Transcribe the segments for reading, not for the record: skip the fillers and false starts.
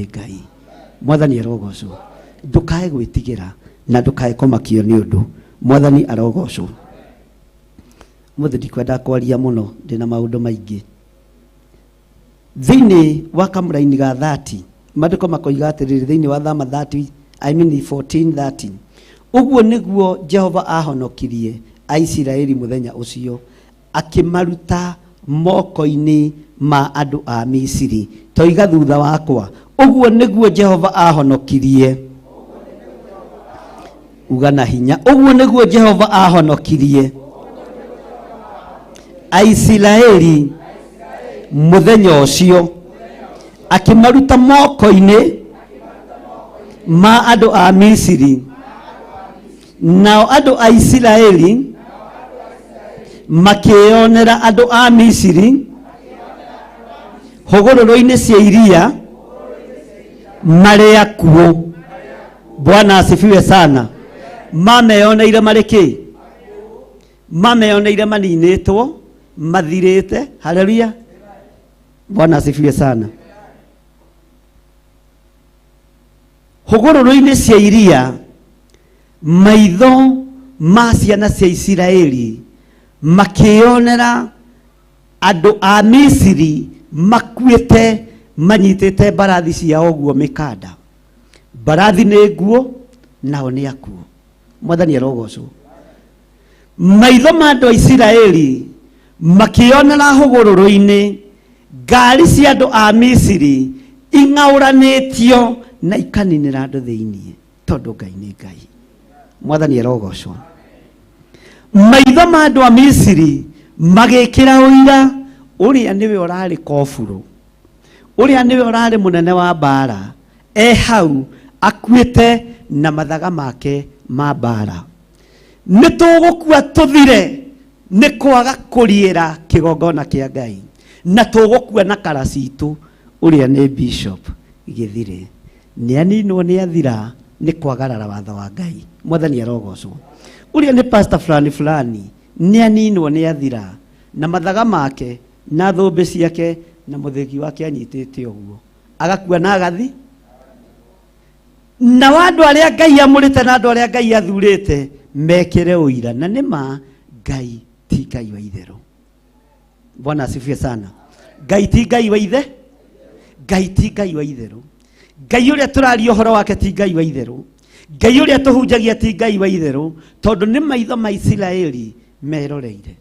Nĩ Ngai. Mwathani arogocwo. Ndũkae gwĩtigĩra na ndũkae kũmakio nĩ ũndũ. Mwathani arogocwo. Mũthĩ ndikwenda kwaria mũno, ndĩna maũndũ maingĩ. Thĩinĩ wa kamũraini ga 30, maandĩko makoiga atĩrĩrĩ, thĩinĩ wa Thama 30, I mean 14:30, ũguo nĩguo Jehova ahonokirie Aisiraeli mũthenya ũcio, akĩmaruta moko-inĩ ma andũ a Misiri. Toiga thutha wakwa, ũguo nĩguo Jehova ahonokirie. Uga na hinya, ũguo nĩguo Jehova ahonokirie Aisiraeli mũthenya ũcio, akĩmaruta moko-inĩ ma andũ a Misiri. Nao andũ a Isiraeli makĩĩonera andũ a Misiri hũgũrũrũ-inĩ cia iria marĩ akuũ. Bwana asifiwe sana. Mameyoneire marĩ kĩ? Mameyoneire maninĩtwo, mathirĩte. Haleluya. Bwana asifiwe sana. Hũgũrũrũ-inĩ cia iria maitho ma ciana cia Isiraeli makĩyonera andũ a Misiri makuĩte manyitĩte mbarathi ciao ũguo mĩkanda. Mbarathi nĩ nguo, nao nĩ akuũ. Mwathani arogocwo. Maitho ma andũ a Isiraeli makĩonera hũgũrũrũ-inĩ ngari cia andũ a Misiri ing'aũranĩtio na ikaninĩra andũ thĩinĩ, tondũ Ngai nĩ Ngai. Mwathani arogocwo. Maitho ma andũ a Misiri magĩkĩra ũira ũrĩa nĩwe ũrarĩ koburo, ũrĩa nĩwe ũrarĩ mũnene wa mbara, e hau akuĩte na mathaga make ma mbara. Nĩ tũgũkua tũthire nĩ kwaga kũriĩra kĩgongona kĩa Ngai, na tũgũkua na kara citũ ũrĩa nĩ bishop gĩthire. Nĩ aninwo, nĩ athira nĩ kwagarara watho wa Ngai. Mwathani arogocwo. Ũrĩa nĩ pastor fulani fulani nĩ aninwo, nĩ athira na mathaga make na thũmbĩ ciake na mũthĩgi wake anyitĩte ũguo, agakua na agathi. Nao andũ arĩa Ngai amũrĩte na andũ arĩa Ngai athurĩte mekĩre ũira, na nĩ ma Ngai ti Ngai wa itherũ. Bwana asifiwe sana. Ngai ti Ngai wa ithe, Ngai ti Ngai wa itherũ. Ngai ũrĩa tũraria ũhoro wake ti Ngai wa itherũ. Ngai ũrĩa tũhunjagia ti Ngai wa itherũ, tondũ nĩ maitho ma Isiraeli meroreire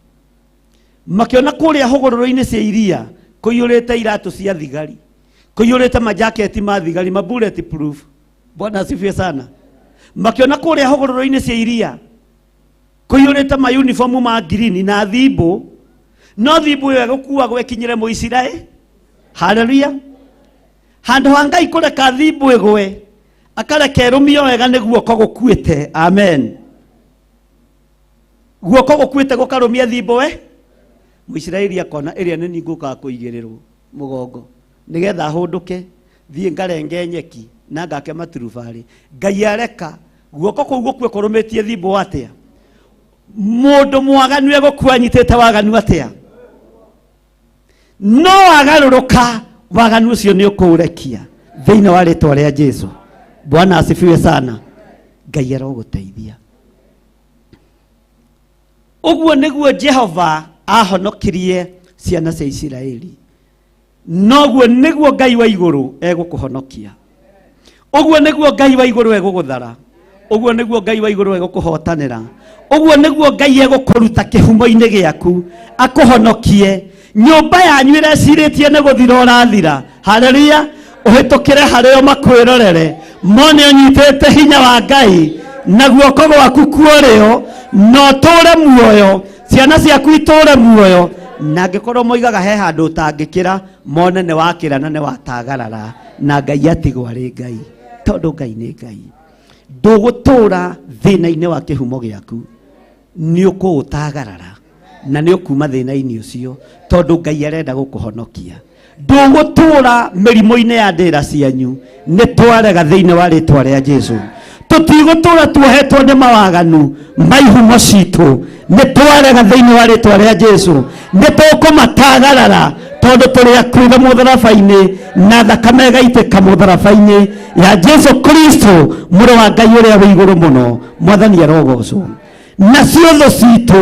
makĩona kũrĩa hũgũrũrũ-inĩ cia iria kũiyũrĩte iratũ cia thigari, kũiyũrĩte majaketi ma thigari, ma bullet proof. Bwana asifiwe sana. Makĩona kũrĩa hũgũrũrũ-inĩ cia iria kũiyũrĩte ma uniform ma green na thimbũ, no thimbũ ĩyo ĩgũkuagwo ĩkinyĩre Mũisiraeli. Haleluya. Handũ ha Ngai kũreka thimbũ ĩgwe, akareka ĩrũmio wega nĩ guoko gũkuĩte. Amen. Guoko gũkuĩte gũkarũmia thimbũ we Mũisiraeli akona ĩrĩa nĩ niĩ ngũkaga kũigĩrĩrwo mũgongo nĩgetha hũndũke thiĩ ngarenge nyeki na ngake maturubarĩ. Ngai areka guoko kũu gũkue kũrũmĩtie thimbũ atĩa? Mũndũ mwaganu egũkua anyitĩte waganu atĩa? No wagarũrũka, waganu ũcio nĩ ũkũũrekia thĩinĩ wa rĩtwa rĩa Jesu. Bwana asifiwe sana. Ngai arogũteithia. Ũguo nĩguo Jehova ahonokirie ciana cia Isiraeli, noguo nĩguo Ngai wa igũrũ egũkũhonokia. Ũguo nĩguo Ngai wa igũrũ egũgũthara. Ũguo nĩguo Ngai wa igũrũ egũkũhotanĩra. Ũguo nĩguo Ngai egũkũruta kĩhumo-inĩ gĩaku akũhonokie. Nyũmba yanyu ĩrecirĩtie nĩ gũthira ũrathira. Haleluya. Ũhĩtũkĩre harĩo makwĩrorere, mone ũnyitĩte hinya wa Ngai na guoko gwaku kuorĩo, na ũtũre muoyo, ciana ciaku itũre muoyo. Na angĩkorwo moigaga he handũ ũtangĩkĩra, mone nĩ wakĩra na nĩ watagarara, na Ngai atigwo arĩ Ngai, tondũ Ngai nĩ Ngai. Ndũgũtũra thĩna-inĩ wa kĩhumo gĩaku, nĩ ũkũũtagarara na nĩ ũkuma thĩna-inĩ ũcio, tondũ Ngai arenda gũkũhonokia. Ndũgũtũra mĩrimũ-inĩ ya ndĩra cianyu, nĩ twarega thĩinĩ wa rĩtwa rĩa Jesu. Tũtigũtũra tuohetwo nĩ mawaganu ma ihumo citũ, nĩ twarega thĩinĩ wa rĩtwa rĩa Jesu. Nĩ tũkũmatagarara Tondũ tũrĩ akuire mũtharaba-inĩ na thakame ĩgaitĩka mũtharaba-inĩ ya Jesu Kristo mũrũ wa Ngai ũrĩa wĩ igũrũ mũno. Mwathani arogocwo. Nacio thũ citũ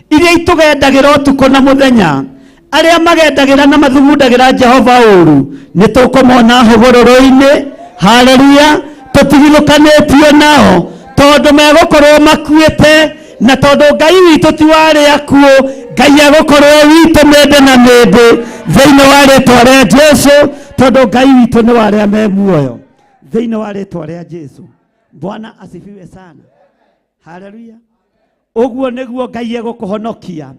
iria itũgendagĩra ũtukũ na mũthenya, arĩa magendagĩra na mathugundagĩra Jehova ũru, nĩ tũkũmona hũgũrũrũ-inĩ. Haleluya. Tũtigithũkanĩtio nao tondũ megũkorwo makuĩte, na tondũ Ngai witũ ti wa arĩa akuũ, Ngai egũkorwo e witũ mĩndĩ na mĩndĩ thĩinĩ wa rĩtwa rĩa Jesu, tondũ Ngai witũ nĩ wa arĩa me muoyo thĩinĩ wa rĩtwa rĩa Jesu. Bwana asifiwe sana. Haleluya. Ũguo nĩguo Ngai egũkũhonokia,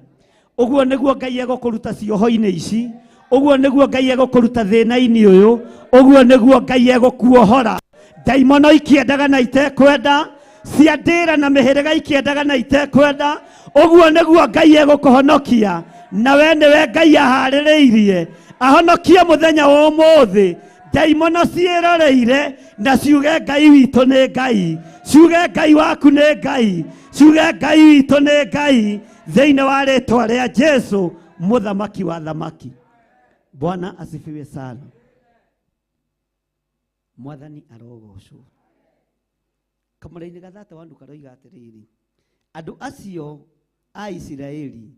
ũguo nĩguo Ngai egũkũruta cioho-inĩ ici, ũguo nĩguo Ngai egũkũruta thĩna-inĩ ũyũ, ũguo nĩguo Ngai egũkuohora. Ndaimono ikĩendaga na itekwenda, cia ndĩra na mĩhĩrĩga ikĩendaga na itekwenda, ũguo nĩguo Ngai egũkũhonokia. Na we nĩwe Ngai aharĩrĩirie ahonokie mũthenya wa ũmũthĩ. Ndaimono ciĩroreire na ciuge Ngai witũ nĩ Ngai, ciuge Ngai waku nĩ Ngai, ciuge Ngai witũ nĩ Ngai thĩinĩ wa rĩtwa rĩa Jesu mũthamaki wa thamaki. Bwana asifiwe sana. Mwathani arogocwo. Kamũra-inĩ gathate wa Luka roiga atĩrĩrĩ, andũ acio a Isiraeli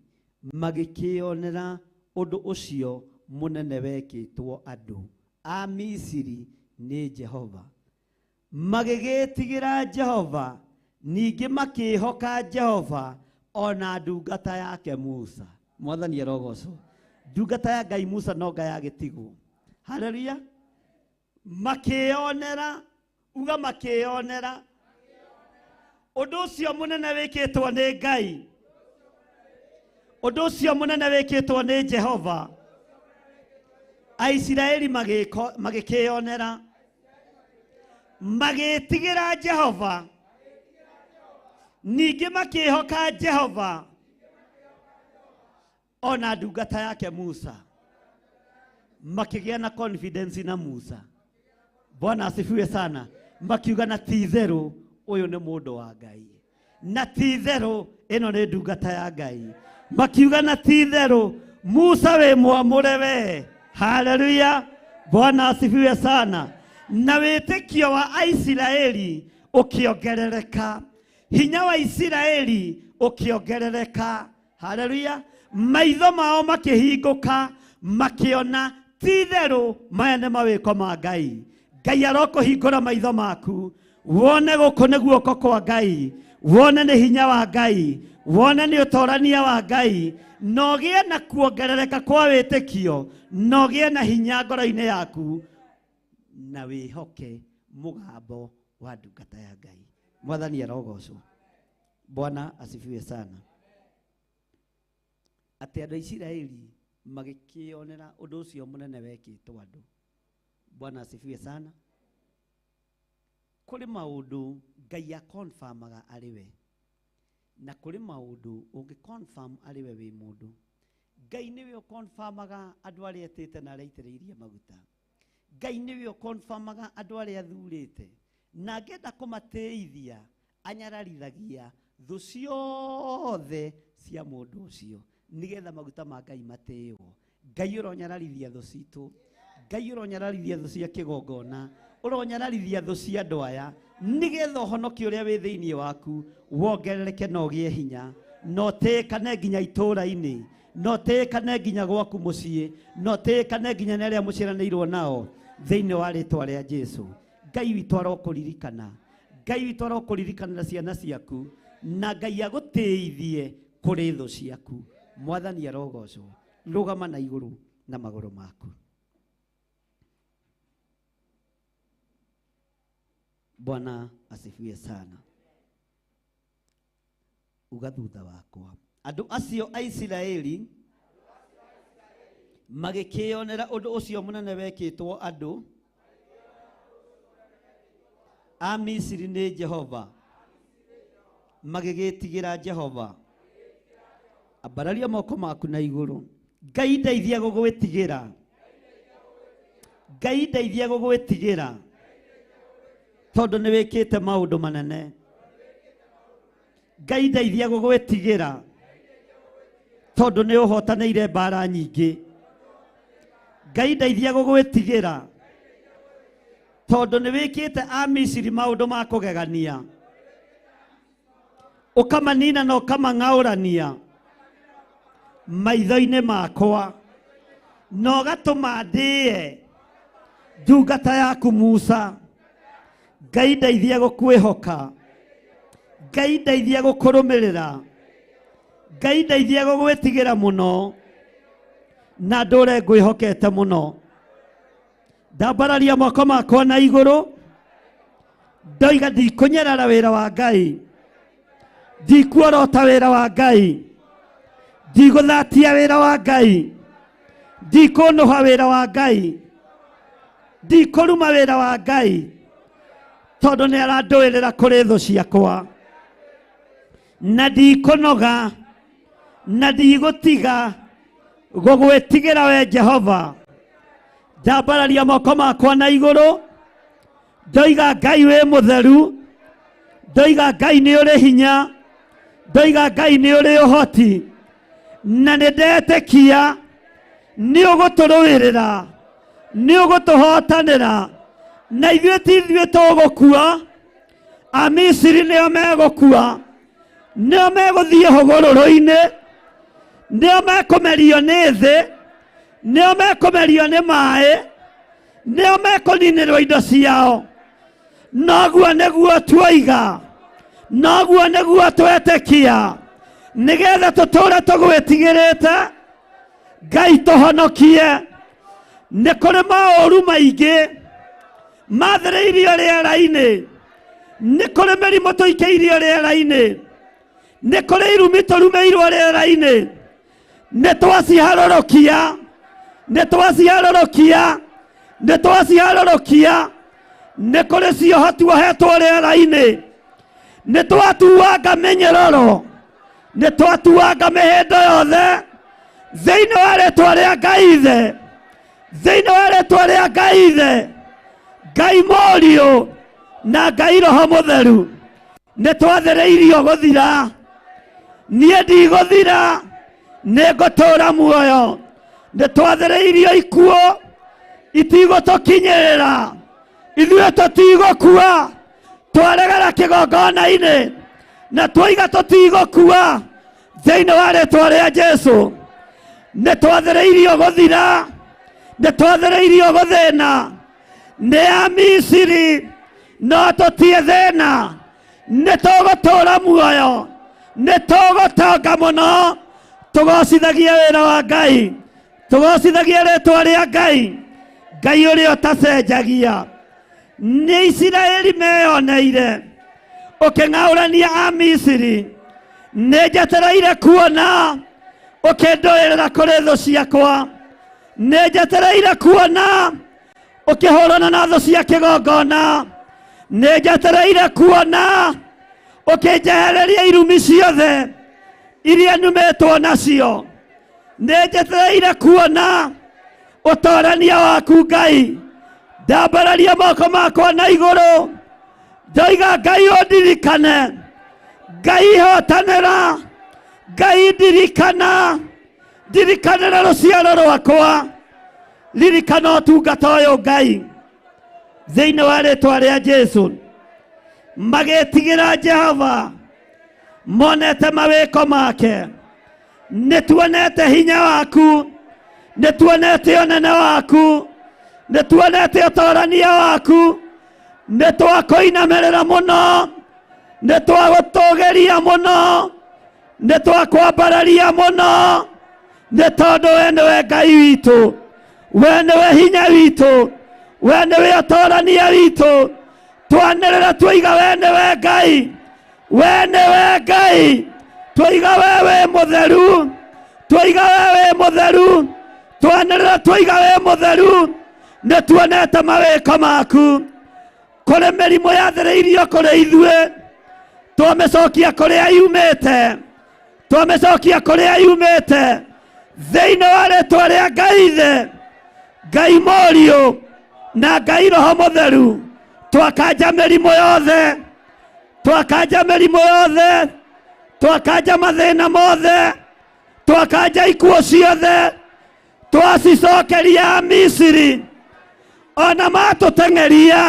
magĩkĩonera ũndũ ũcio mũnene wekĩtwo andũ a Misiri nĩ Jehova, magĩgĩtigĩra Jehova, ningĩ makĩĩhoka Jehova ona ndungata yake Musa. Mwathani arogocwo. Ndungata ya Ngai Musa no Ngai agĩtigwo. Haleluya. Makĩonera, uga makĩonera ũndũ ũcio mũnene wĩkĩtwo nĩ Ngai, ũndũ ũcio mũnene wĩkĩtwo nĩ Jehova. Aisiraeli magĩkĩonera, magĩtigĩra Jehova, ningĩ makĩĩhoka Jehova ona ndungata yake Musa. Makĩgĩa na confidence na Musa. Bwana asifiwe sana. Makiuga na ti itherũ ũyũ nĩ mũndũ wa Ngai, na ti itherũ ĩno nĩ ndungata ya Ngai. Makiuga na ti itherũ Musa wĩ mwamũre we. Haleluya. Bwana asifiwe sana. Na wĩtĩkio wa Aisiraeli ũkĩongerereka, hinya wa Isiraeli ũkĩongerereka. Haleluya. Maitho mao makĩhingũka, makĩona ti itherũ maya nĩ mawĩko ma Ngai. Ngai arokũhingũra maitho maku wone gũkũ nĩ guoko kwa Ngai, wone nĩ hinya wa Ngai, wone nĩ ũtorania wa Ngai, na ũgĩe na kuongerereka kwa wĩtĩkio, na ũgĩe na hinya ngoro-inĩ yaku, na wĩhoke mũgambo wa ndungata ya Ngai. Mwathani arogocwo. Bwana asifiwe sana. Atĩ andũ a Isiraeli magĩkĩonera ũndũ ũcio mũnene wekĩtwo andũ. Bwana asifiwe sana. Kũrĩ maũndũ Ngai akonfirmaga arĩ we, na kũrĩ maũndũ ũngĩconfirm arĩ we wĩ mũndũ. Ngai nĩwe ũkonfirmaga andũ arĩa etĩte na arĩa aitĩrĩirie maguta. Ngai nĩwe ũkonfirmaga andũ arĩa athurĩte, na angĩenda kũmatĩithia anyararithagia thũ ciothe cia mũndũ ũcio nĩgetha maguta ma Ngai matĩĩo. Ngai ũronyararithia thũ citũ, Ngai ũronyararithia thũ cia kĩgongona, ũronyararithia thũ cia andũ aya, nĩgetha ũhonokio ũrĩa wĩ thĩinĩ waku wongerereke na ũgĩe hinya, na ũtĩĩkane nginya itũũra-inĩ, na ũtĩĩkane nginya gwaku mũciĩ, na ũtĩĩkane nginya nĩ arĩa mũciaranĩirwo nao thĩinĩ wa rĩtwa rĩa Jesu. Ngai witũ arokũririkana, Ngai witũ arokũririkana na ciana ciaku, na Ngai agũtĩithie kũrĩ thũ ciaku. Mwathani arogocwo. Rũgama na igũrũ na magũrũ maku. Bwana asifiwe sana. Uga thutha wakwa. Andũ acio a Isiraeli magĩkĩonera ũndũ ũcio mũnene wekĩtwo andũ a Misiri nĩ Jehova, magĩgĩtigĩra Jehova. Ambararia moko maku na igũrũ. Ngai ndeithia gũgwĩtigĩra, Ngai ndeithia gũgwĩtigĩra, tondũ nĩ wĩkĩte maũndũ manene. Ngai ndeithia gũgwĩtigĩra, tondũ nĩ ũhotanĩire mbara nyingĩ. Ngai ndeithia gũgwĩtigĩra tondũ nĩ wĩkĩte Amisiri maũndũ ma kũgegania, ũkamanina na ũkamang'aũrania maitho-inĩ makwa, na ũgatũma ndĩe ndungata yaku Musa. Ngai ndeithia gũkwĩhoka, Ngai ndeithia gũkũrũmĩrĩra, Ngai ndeithia gũgwĩtigĩra mũno, na ndũre ngwĩhokete mũno. Ndambararia moko makwa na igũrũ, ndoiga ndikũnyarara wĩra wa Ngai, ndikuorota wĩra wa Ngai, ndigũthatia wĩra wa Ngai, ndikũnũha wĩra wa Ngai, ndikũruma wĩra wa Ngai, tondũ nĩ arandũĩrĩra kũrĩ thũ ciakwa, na ndikũnoga na ndigũtiga gũgwĩtigĩra we Jehova. Ndambararia moko makwa na igũrũ, ndoiga Ngai wĩ mũtheru, ndoiga Ngai nĩ ũrĩ hinya, ndoiga Ngai nĩ ũrĩ ũhoti, na nĩ ndetĩkia nĩ ũgũtũrũĩrĩra, nĩ ũgũtũhotanĩra, na ithuĩ ti ithuĩ tũgũkua, Amisiri nĩo megũkua, nĩo megũthiĩ hũgũrũrũ-inĩ, nĩo mekũmerio nĩ thĩ, nĩo mekũmerio nĩ maĩ, nĩo mekũninĩrwo indo ciao. Noguo nĩguo tuoiga, noguo nĩguo twetĩkia, nĩgetha tũtũre tũgwĩtigĩrĩte. Ngai tũhonokie. Nĩ kũrĩ maũru maingĩ mathĩrĩirio rĩera-inĩ, nĩ kũrĩ mĩrimũ tũikĩirio rĩera-inĩ, nĩ kũrĩ irumi tũrumĩirwo rĩera-inĩ. Nĩ twaciharũrũkia, nĩ twaciharũrũkia, nĩ twaciharũrũkia. Nĩ kũrĩ cioho tuohetwo rĩera-inĩ, nĩ twatuanga mĩnyororo, nĩ twatuanga mĩhĩndo yothe thĩinĩ wa rĩtwa rĩa Ngai Ithe, thĩinĩ wa rĩtwa rĩa Ngai Ithe, Ngai Mũriũ na Ngai Roho Mũtheru. Nĩ twathĩrĩirio gũthira, niĩ ndigũthira, nĩ ngũtũũra muoyo. Nĩ twathĩrĩirio ikuũ itigũtũkinyĩrĩra, ithuĩ tũtigũkua. Twaregera kĩgongona-inĩ na twoiga tũtigũkua thĩinĩ wa rĩtwa rĩa Jesu. Nĩ twathĩrĩirio gũthira, nĩ twathĩrĩirio gũthĩna nĩ a Misiri, no tũtie thĩna. Nĩ tũgũtũũra muoyo, nĩ tũgũtonga mũno, tũgocithagie wĩra wa Ngai, tũgocithagie rĩtwa rĩa Ngai, Ngai ũrĩa ũtacenjagia. Nĩ Isiraeli meyoneire ũkĩng'aũrania a Misiri, nĩ njetereire kuona ũkĩndũĩrĩra kũrĩ thũ ciakwa, nĩ njetereire kuona ũkĩhũrana na thũ cia kĩgongona, nĩ njetereire kuona ũkĩnjehereria irumi ciothe iria numĩtwo nacio, nĩ njetereire kuona ũtorania waku Ngai. Ndambararia moko makwa na igũrũ, ndoiga Ngai ũndirikane, Ngai hotanĩra, Ngai ndirikana, ndirikanĩra rũciaro rwakwa, ririkana ũtungata ũyũ Ngai, thĩinĩ wa rĩtwa rĩa Jesu. Magĩtigĩra Jehova monete mawĩko make. Nĩ tuonete hinya waku, nĩ tuonete ũnene waku, nĩ tuonete ũtorania waku, nĩ twakũinamĩrĩra mũno, nĩ twagũtũgĩria mũno, nĩ twakwambararia mũno, nĩ tondũ we nĩwe Ngai witũ, we nĩwe hinya witũ, we nĩwe ũtorania witũ. Twanĩrĩra twoiga we nĩwe Ngai, we nĩwe Ngai, twoiga we wĩ mũtheru, twoiga we wĩ mũtheru, twanĩrĩra twoiga wĩ mũtheru. Nĩ tuonete mawĩko maku. Kũrĩ mĩrimũ yathĩrĩirio kũrĩ ithuĩ, twamĩcokia kũrĩa yumĩte, twamĩcokia kũrĩa yumĩte, thĩinĩ wa rĩtwa rĩa Ngai Ithe, Ngai Mũriũ na Ngai Roho Mũtheru. Twakanja mĩrimũ yothe, twakanja mĩrimũ yothe, twakanja mathĩna mothe, twakanja ikuũ ciothe, Twacicokeria Misiri, ona matũteng'eria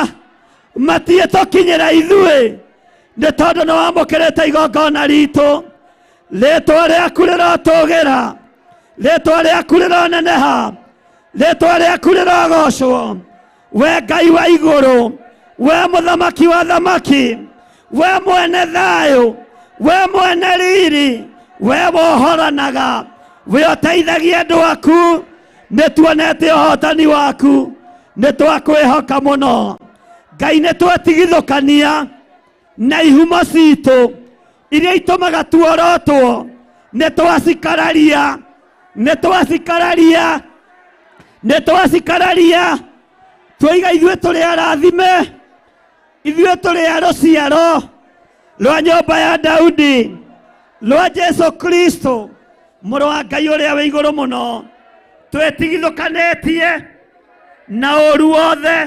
matiĩtũkinyĩra ithuĩ, nĩ tondũ nĩ wamũkĩrĩte igongona ritũ. Rĩtwa rĩaku rĩrotũgĩra, rĩtwa rĩaku rĩroneneha, rĩtwa rĩaku rĩrogocwo. We Ngai wa igũrũ, we mũthamaki wa thamaki, we mwene thayũ, we mwene riri, we wohoranaga, we ũteithagia andũ aku. Nĩ tuonete ũhotani waku, nĩ twakwĩhoka mũno Ngai. Nĩ twetigithũkania na ihumo citũ iria itũmaga tuorotwo, nĩ twacikararia, nĩ twacikararia, nĩ twacikararia. Twaiga ithuĩ tũrĩ arathime, ithuĩ tũrĩ a rũciaro rwa nyũmba ya Daudi, rwa Jesu Kristo, mũrũ wa Ngai ũrĩa wĩ igũrũ mũno. Twĩtigithũkanĩtie na ũru wothe,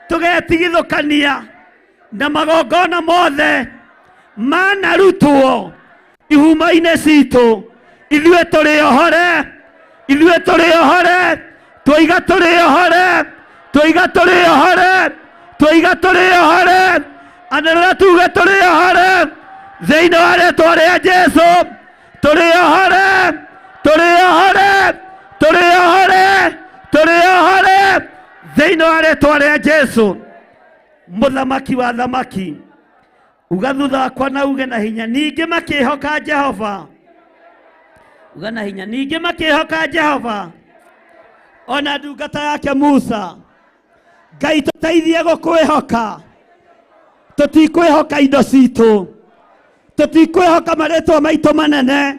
tũgetigithũkania na magongona mothe manarutwo ihumo-inĩ citũ. Ithuĩ tũrĩ ohore, ithuĩ tũrĩ ohore. Twaiga tũrĩ ohore, twaiga tũrĩ ohore, twaiga tũrĩ ohore. Anĩrĩra tuge tũrĩ ohore thĩinĩ wa rĩtwa rĩa Jesu. Tũrĩ ohore, tũrĩ ohore, tũrĩ ohore, tũrĩ ohore thĩinĩ wa rĩtwa rĩa Jesu, mũthamaki wa thamaki. Uga thutha wakwa na uge na hinya, ningĩ makĩhoka Jehova. Uga na hinya, ningĩ makĩhoka Jehova ona ndungata yake Musa. Ngai, tũteithie gũkwĩhoka. Tũtikwĩhoka indo citũ, tũtikwĩhoka marĩtwa maitũ manene,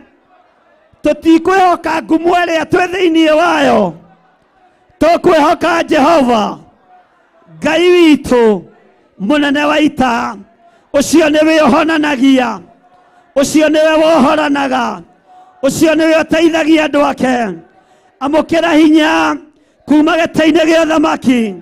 tũtikwĩhoka ngumo ĩrĩa twĩ thĩinĩ wayo. Tũkwĩhoka Jehova Ngai witũ, mũnene wa ita, ũcio nĩwe ũhonanagia, ũcio nĩwe wohoranaga, ũcio nĩwe ũteithagia andũ ake. Amũkĩra hinya kuma gĩtĩ-inĩ gĩa ũthamaki.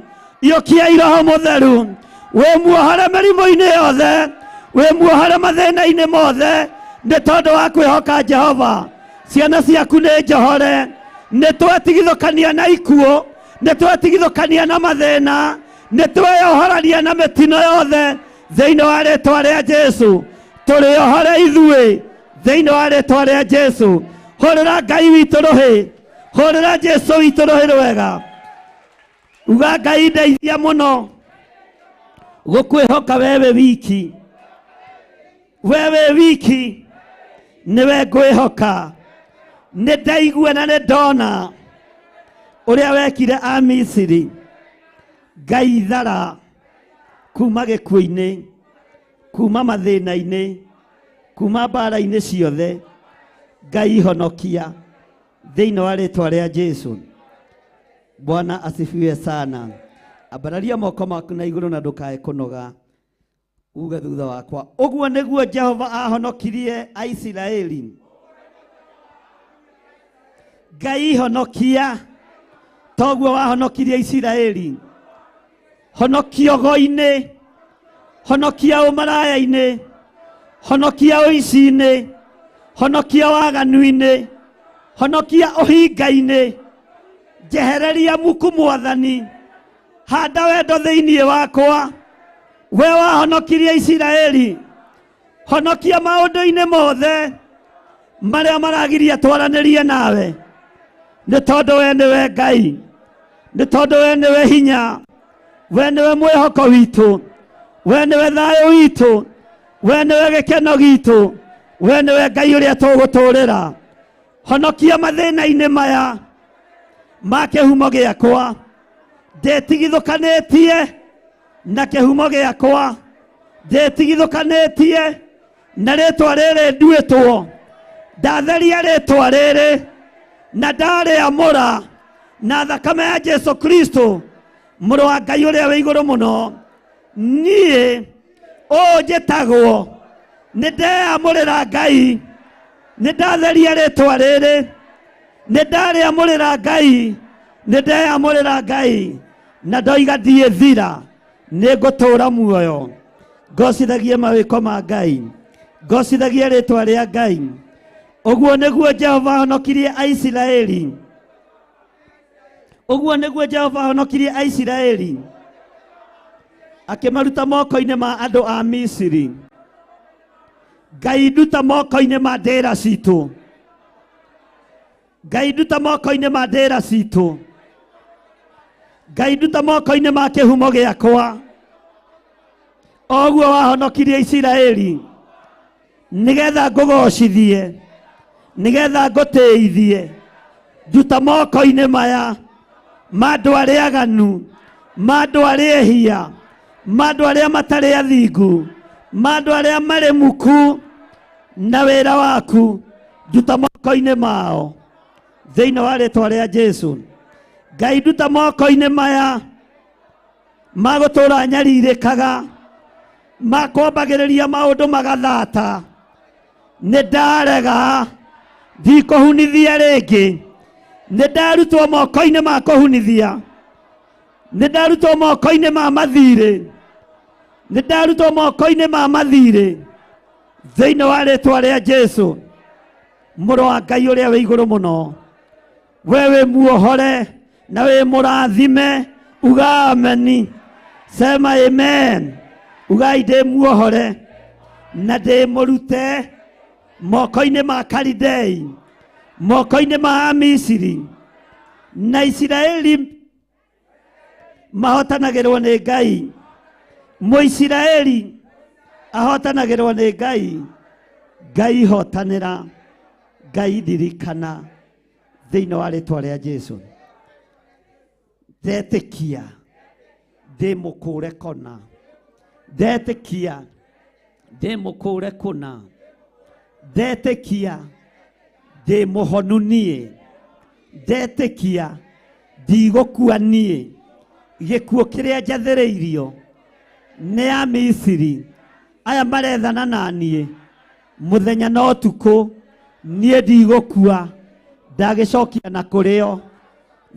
Iyũkiai Roho Mũtheru, wĩ muohore mĩrimũ-inĩ yothe, wĩ muohore mathĩna-inĩ mothe, nĩ tondũ wa kwĩhoka Jehova. Ciana ciaku nĩ njohore. Nĩ twetigithũkania na ikuũ, nĩ twetigithũkania na mathĩna, nĩ tweyohorania na mĩtino yothe thĩinĩ wa rĩtwa rĩa Jesu. Tũrĩ ohore ithuĩ thĩinĩ wa rĩtwa rĩa Jesu. Hũrĩra Ngai witũ rũhĩ, hũrĩra Jesu witũ rũhĩ rwega. Uga, Ngai ndeithia mũno gũkwĩhoka wewe wiki, wewe wiki nĩwe ngwĩhoka. Nĩ ndaigua na nĩ ndona ũrĩa wekire a Misiri. Ngai, thara kuma gĩkuũ-inĩ, kuma mathĩna-inĩ, kuma mbara-inĩ ciothe. Ngai, honokia thĩinĩ wa rĩtwa rĩa Jesu. Bwana asifiwe sana. Ambararia moko maku na igũrũ na ndũkae kũnoga. Uge thutha wakwa, ũguo nĩguo Jehova ahonokirie Aisiraeli. Ngai, honokia toguo wahonokirie Isiraeli. Honokia ũgo-inĩ, honokia ũmaraya-inĩ, honokia ũici-inĩ, honokia waganu-inĩ, honokia ũhinga-inĩ. Njehereria muku, Mwathani. Handa wendo thĩinĩ wakwa. We wahonokirie Isiraeli, honokia maũndũ-inĩ mothe marĩa maragiria twaranĩrie nawe, nĩ tondũ we nĩwe Ngai, nĩ tondũ we nĩwe hinya, we nĩwe mwĩhoko witũ, we nĩwe thayũ witũ, we nĩwe gĩkeno gitũ, we nĩwe Ngai ũrĩa tũgũtũrĩra. Honokia mathĩna-inĩ maya ma kĩhumo gĩakwa. Ndĩtigithũkanĩtie na kĩhumo gĩakwa, ndĩtigithũkanĩtie na rĩtwa rĩrĩ nduĩtwo. Ndatheria rĩtwa rĩrĩ na ndarĩamũra na thakame ya Jesu Kristo, mũrũ wa Ngai ũrĩa wĩ igũrũ mũno. Niĩ ũũ njĩtagwo, nĩ ndeyamũrĩra Ngai, nĩ ndatheria rĩtwa rĩrĩ, nĩ ndarĩamũrĩra Ngai, nĩ ndeyamũrĩra Ngai, na ndoiga ndiĩthira, nĩ ngũtũũra muoyo ngocithagie mawĩko ma Ngai, ngocithagie rĩtwa rĩa Ngai. Ũguo nĩguo Jehova ahonokirie Aisiraeli. Ũguo nĩguo Jehova ahonokirie Aisiraeli akĩmaruta moko-inĩ ma andũ a Misiri. Ngai nduta moko-inĩ ma ndĩra citũ. Ngai nduta moko-inĩ ma ndĩra citũ. Ngai nduta moko-inĩ ma kĩhumo gĩakwa. Oguo wahonokirie Isiraeli nĩgetha ngũgocithie, nĩgetha ngũtĩithie. Nduta moko-inĩ maya ma andũ arĩa aganu, ma andũ arĩa ehia, ma andũ arĩa matarĩ athingu, ma andũ arĩa marĩ muku na wĩra waku. Nduta moko-inĩ mao thĩinĩ wa rĩtwa rĩa Jesu. Ngai nduta moko-inĩ maya ma gũtũũra nyarirĩkaga, ma kwambagĩrĩria maũndũ magathata. Nĩ ndarega, ndikũhunithia rĩngĩ. Nĩ ndarutwo moko-inĩ ma kũhunithia, nĩ ndarutwo moko-inĩ ma mathirĩ, nĩ ndarutwo moko-inĩ ma mathirĩ thĩinĩ wa rĩtwa rĩa Jesu, mũrũ wa Ngai ũrĩa wĩ igũrũ mũno. We wĩ muohore na wĩ mũrathime, uga ameni, sema amen. Ugai ndĩ muohore na ndĩ mũrute moko-inĩ ma Kalidei, moko-inĩ ma Amisiri na Isiraeli mahotanagĩrwo nĩ Ngai. Mũisiraeli ahotanagĩrwo nĩ Ngai. Ngai hotanĩra, Ngai ndirikana thĩinĩ wa rĩtwa rĩa Jesu. Ndetĩkia ndĩ mũkũre kona, ndetĩkia ndĩ mũkũre kũna, ndetĩkia ndĩ mũhonu niĩ, ndetĩkia ndigũkua niĩ. Gĩkuũ kĩrĩa njathĩrĩirio nĩ Amisiri aya marethana na niĩ mũthenya na ũtukũ, niĩ ndigũkua, ndagĩcokia na kũrĩo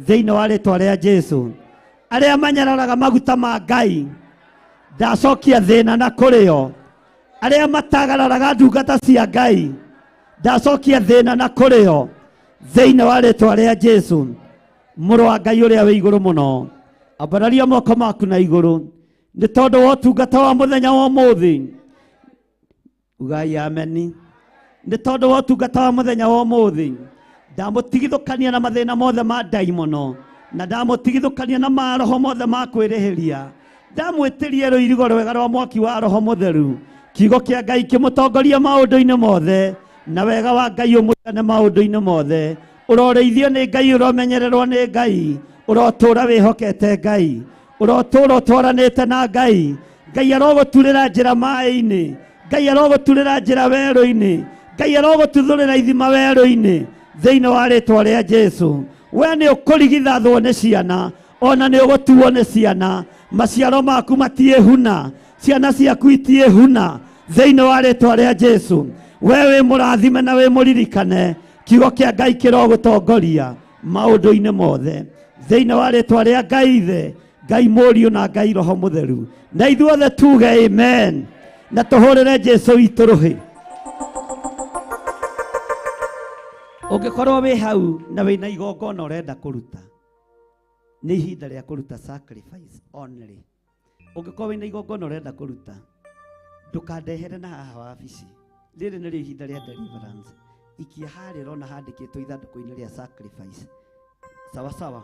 thĩinĩ wa rĩtwa rĩa Jesu. Arĩa manyararaga maguta ma Ngai, ndacokia thĩna na kũrĩo. Arĩa matagararaga ndungata cia Ngai, ndacokia thĩna na kũrĩo thĩinĩ wa rĩtwa rĩa Jesu, mũrũ wa Ngai ũrĩa wĩ igũrũ mũno. Ambararia moko maku na igũrũ nĩ tondũ wa ũtungata wa mũthenya wa ũmũthĩ. Ugai ameni. Nĩ tondũ wa ũtungata wa mũthenya wa ũmũthĩ, ndamũtigithũkania na mathĩna mothe ma ndaimono, na ndamũtigithũkania na maroho mothe ma kwĩrĩhĩria. Ndamwĩtĩrie rũirigo rwega rwa mwaki wa roho mũtheru, kiugo kĩa Ngai kĩmũtongoria maũndũ-inĩ mothe, na wega wa Ngai ũmũigane maũndũ-inĩ mothe. Ũrorĩithio nĩ Ngai, ũromenyererwo nĩ Ngai, ũrotũra wĩhokete Ngai, ũrotũra ũtwaranĩte na Ngai. Ngai arogũturĩra njĩra maĩ-inĩ, Ngai arogũturĩra njĩra werũ-inĩ, Ngai arogũtuthũrĩra ithima werũ-inĩ thĩinĩ wa rĩtwa rĩa Jesu. We nĩ ũkũrigithathwo nĩ ciana, ona nĩ ũgũtuo nĩ ciana. Maciaro maku matiĩhuna, ciana ciaku itiĩhuna thĩinĩ wa rĩtwa rĩa Jesu. We wĩ mũrathime na wĩ mũririkane, kiugo kĩa Ngai kĩrogũtongoria maũndũ-inĩ mothe thĩinĩ wa rĩtwa rĩa Ngai Ithe, Ngai Mũriũ na Ngai Roho Mũtheru. Na ithuothe tuge amen na tũhũrĩre Jesu witũ rũhĩ. Ũngĩkorwo wĩ hau na wĩna igongona ũrenda kũruta, nĩ ihinda rĩa kũruta sacrifice only. Ũngĩkorwo wĩna igongona ũrenda kũruta, ndũkandehere na haha wabici. Rĩrĩ nĩrĩo ihinda rĩa deliverance. Ikia harĩa ũrona handĩkĩtwo ithandũkũ-inĩ rĩa sacrifice. Sawa sawa.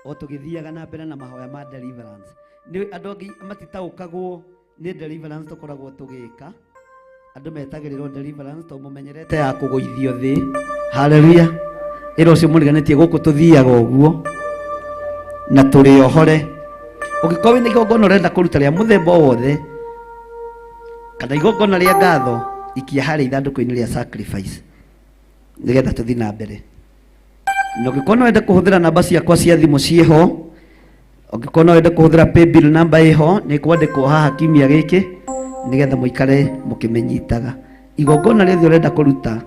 O tũgĩthiaga na mbere na mahoya ma deliverance. Nĩ andũ angĩ matitaũkagwo nĩ deliverance tũkoragwo tũgĩka. Andũ metagĩrĩrwo deliverance tondũ mũmenyerete ya kũgũithio thĩ. Haleluya. Ĩra ũcio mũriganĩtie gũkũ tũthiaga ũguo na tũrĩ ohore. Ũngĩkorwo wĩna igongona ũrenda kũruta rĩa mũthemba o wothe kana igongona rĩa ngatho, ikia harĩa ithandũkũ-inĩ rĩa sacrifice nĩgetha tũthiĩ na mbere. Na ũngĩkorwo no wende kũhũthĩra namba ciakwa cia thimũ ciĩho, ũngĩkorwo no wende kũhũthĩra paybill namba ĩho, nĩ kwandĩkwo haha kiumia gĩkĩ nĩgetha mũikare mũkĩmĩnyitaga. Igongona rĩothe ũrenda kũruta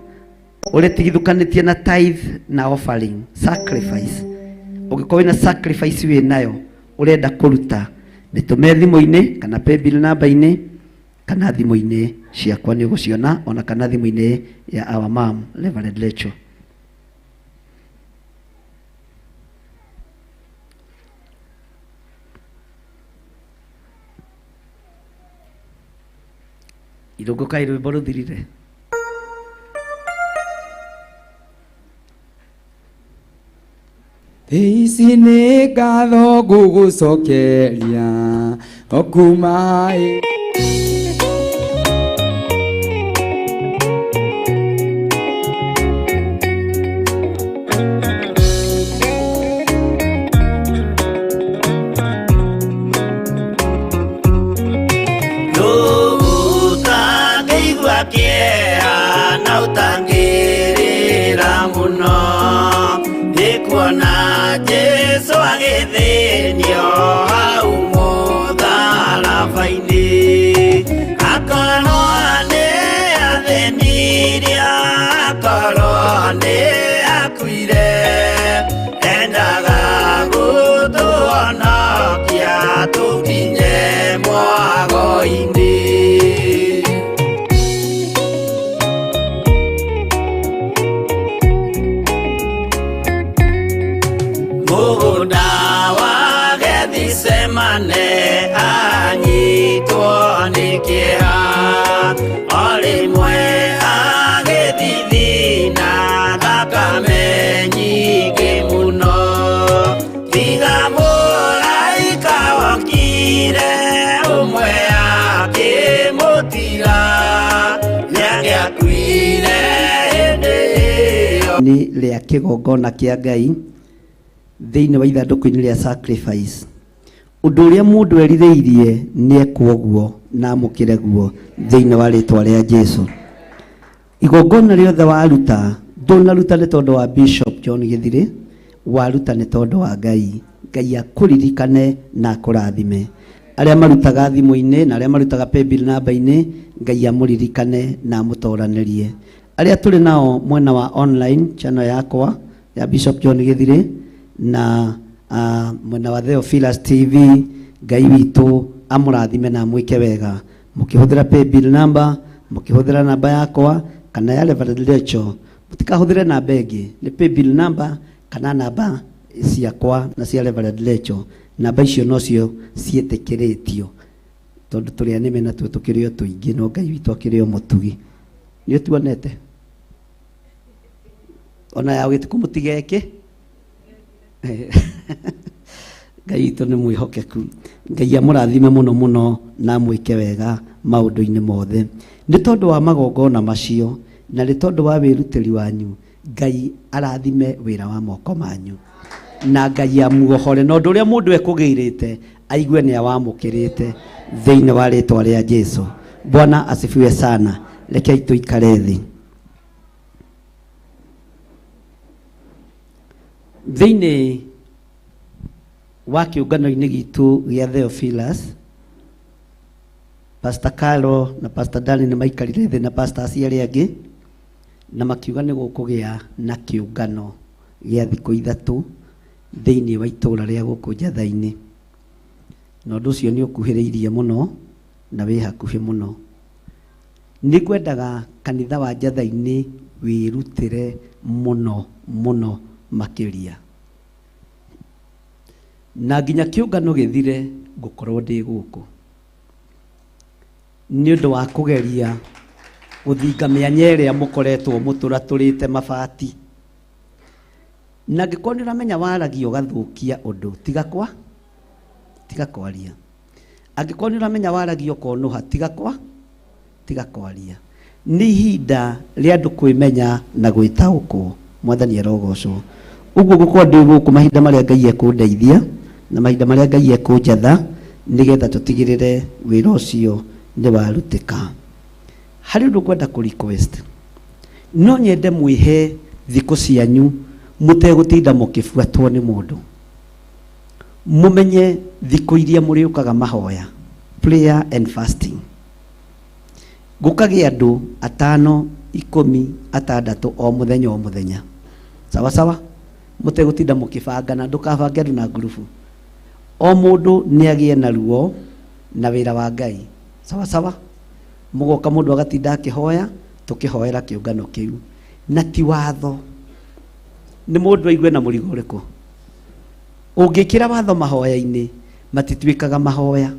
ũrĩtigithũkanĩtie na tithe na offering, sacrifice. Ũngĩkorwo wĩna sacrifice wĩ nayo ũrenda kũruta, mĩtũme thimũ-inĩ kana paybill namba-inĩ kana thimũ-inĩ ciakwa nĩ ũgũciona, ona kana thimũ-inĩ ya our mom Reverend Rachel. Irũngũ kaĩ rwĩmbo rũthirire. Ici nĩ ngatho ngũgũcokeria o kuma Ũtangĩigua kĩeha na ũtangĩrĩra mũno nĩ kuona Jesũ agĩthĩnio hau mũtharaba-inĩ akorwo nĩ athĩnirie akorwo nĩ akuire endaga gũtũhonokia tũkinye mwago-inĩ. Mũgũnda wa Gethisemane anyitwo nĩ kĩeha o rĩmwe agĩthithina thakame nyingĩ mũno tiga mũraika wokire ũmwe akĩmũtiga nĩangĩakuire hĩndĩ ĩyo. Nĩ rĩa kĩgongona kĩa Ngai thĩinĩ wa ithandũkũ-inĩ rĩa sacrifice. Ũndũ ũrĩa mũndũ erirĩirie nĩ ekwo guo na amũkĩre guo thĩinĩ wa rĩtwa rĩa Jesu. Igongona rĩothe waruta ndũnaruta nĩ tondũ wa Bishop John Gĩthirĩ, waruta nĩ tondũ wa Ngai. Ngai akũririkane na akũrathime. Arĩa marutaga thimũ-inĩ na arĩa marutaga paybill namba-inĩ, Ngai amũririkane na amũtoranĩrie. Arĩa tũrĩ nao mwena wa online channel yakwa ya Bishop John Gĩthirĩ na mwena wa Theophilus TV, Ngai witũ amũrathime na amwĩke wega. Mũkĩhũthĩra paybill number, mũkĩhũthĩra namba yakwa kana ya Reverend Rachel, mũtikahũthĩre namba ĩngĩ, nĩ paybill number kana namba ciakwa na cia Reverend Rachel. Namba icio nocio ciĩtĩkĩrĩtio tondũ tũrĩ anĩme natuo tũkĩrĩ o tũingĩ, no Ngai witũ akĩrĩ o mũtugi. Nĩ ũtuonete ona ya gĩtukũ mũtigeke. Ngai witũ nĩ mwĩhokeku. Ngai amũrathime mũno mũno na amwĩke wega maũndũ-inĩ mothe. Nĩ tondũ wa magongona macio na nĩ tondũ wa wĩrutĩri wanyu, Ngai arathime wĩra wa moko manyu na Ngai amuohore na ũndũ ũrĩa mũndũ ekũgĩrĩte aigue nĩ awamũkĩrĩte thĩinĩ wa rĩtwa rĩa Jesu. Bwana asifiwe sana. Rekei tũikare thĩ. Thĩinĩ wa kĩũngano-inĩ gitũ gĩa Theophilus, Pastor Carlo na Pastor Dani nĩ maikarire thĩ na pastors arĩa angĩ na makiuga nĩ gũkũgĩa na kĩũngano gĩa thikũ ithatũ thĩinĩ wa itũũra rĩa gũkũ Njatha-inĩ. Na ũndũ ũcio nĩ ũkuhĩrĩirie mũno na wĩ hakuhĩ mũno. Nĩ ngwendaga kanitha wa Njatha-inĩ wĩrutĩre mũno mũno makĩria. Na nginya kĩũngano gĩthire ngũkorwo ndĩ gũkũ nĩ ũndũ wa kũgeria gũthinga mĩanya ĩrĩa mũkoretwo mũtũratũrĩte mabati. Na angĩkorwo nĩ ũramenya waragia ũgathũkia ũndũ, tiga kwaria. Angĩkorwo nĩ ũramenya waragia ũkonũha, tiga kwaria. Nĩ ihinda rĩa andũ kwĩmenya na gwĩtaũkwo. Mwathani arogocwo. Ũguo ngũkorwo ndĩ gũkũ mahinda marĩa Ngai ekũndeithia na mahinda marĩa Ngai ekũnjatha nĩgetha tũtigĩrĩre wĩra ũcio nĩ warutĩka. Harĩ ũndũ ngwenda kũ request, no nyende mwĩhe thikũ cianyu mũtegũtinda mũkĩbuatwo nĩ mũndũ. Mũmenye thikũ iria mũrĩũkaga mahoya, prayer and fasting. Gũkagĩa andũ 5, 10, 6 o mũthenya o mũthenya. Sawa sawa? Mũtegũtinda mũkĩbangana, ndũkabange andũ na ngurubu. O mũndũ nĩ agĩe na ruo na wĩra wa Ngai. Sawa sawa? Mũgoka mũndũ agatinda akĩhoya, tũkĩhoera kĩũngano kĩu. Na ti watho. Nĩ mũndũ aigue na mũrigo ũrĩkũ. Ũngĩkĩra watho mahoya-inĩ, matituĩkaga mahoya.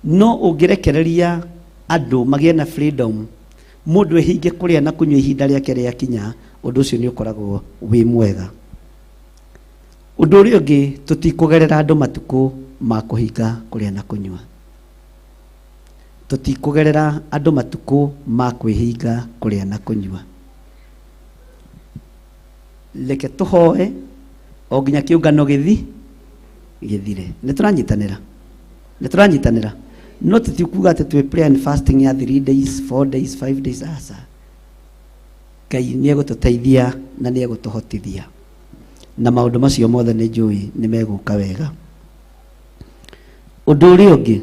No ũngĩrekereria andũ magĩe na freedom, mũndũ ehinge kũrĩa na kũnyua ihinda rĩake rĩakinya, ũndũ ũcio nĩ ũkoragwo wĩ mwega. Ũndũ ũrĩa ũngĩ, tũtikũgerera andũ matukũ ma kũhinga kũrĩa na kũnyua. Tũtikũgerera andũ matukũ ma kwĩhinga kũrĩa na kũnyua. Reke tũhoe o nginya kĩũngano gĩthire. Nĩ tũranyitanĩra, nĩ tũranyitanĩra. No tũtikuga atĩ twĩ prayer and fasting ya 3 days, 4 days, 5 days, aca. Ngai nĩ egũtũteithia na nĩ egũtũhotithia, na maũndũ macio mothe nĩ njũĩ nĩ megũka wega. Ũndũ ũrĩa ũngĩ,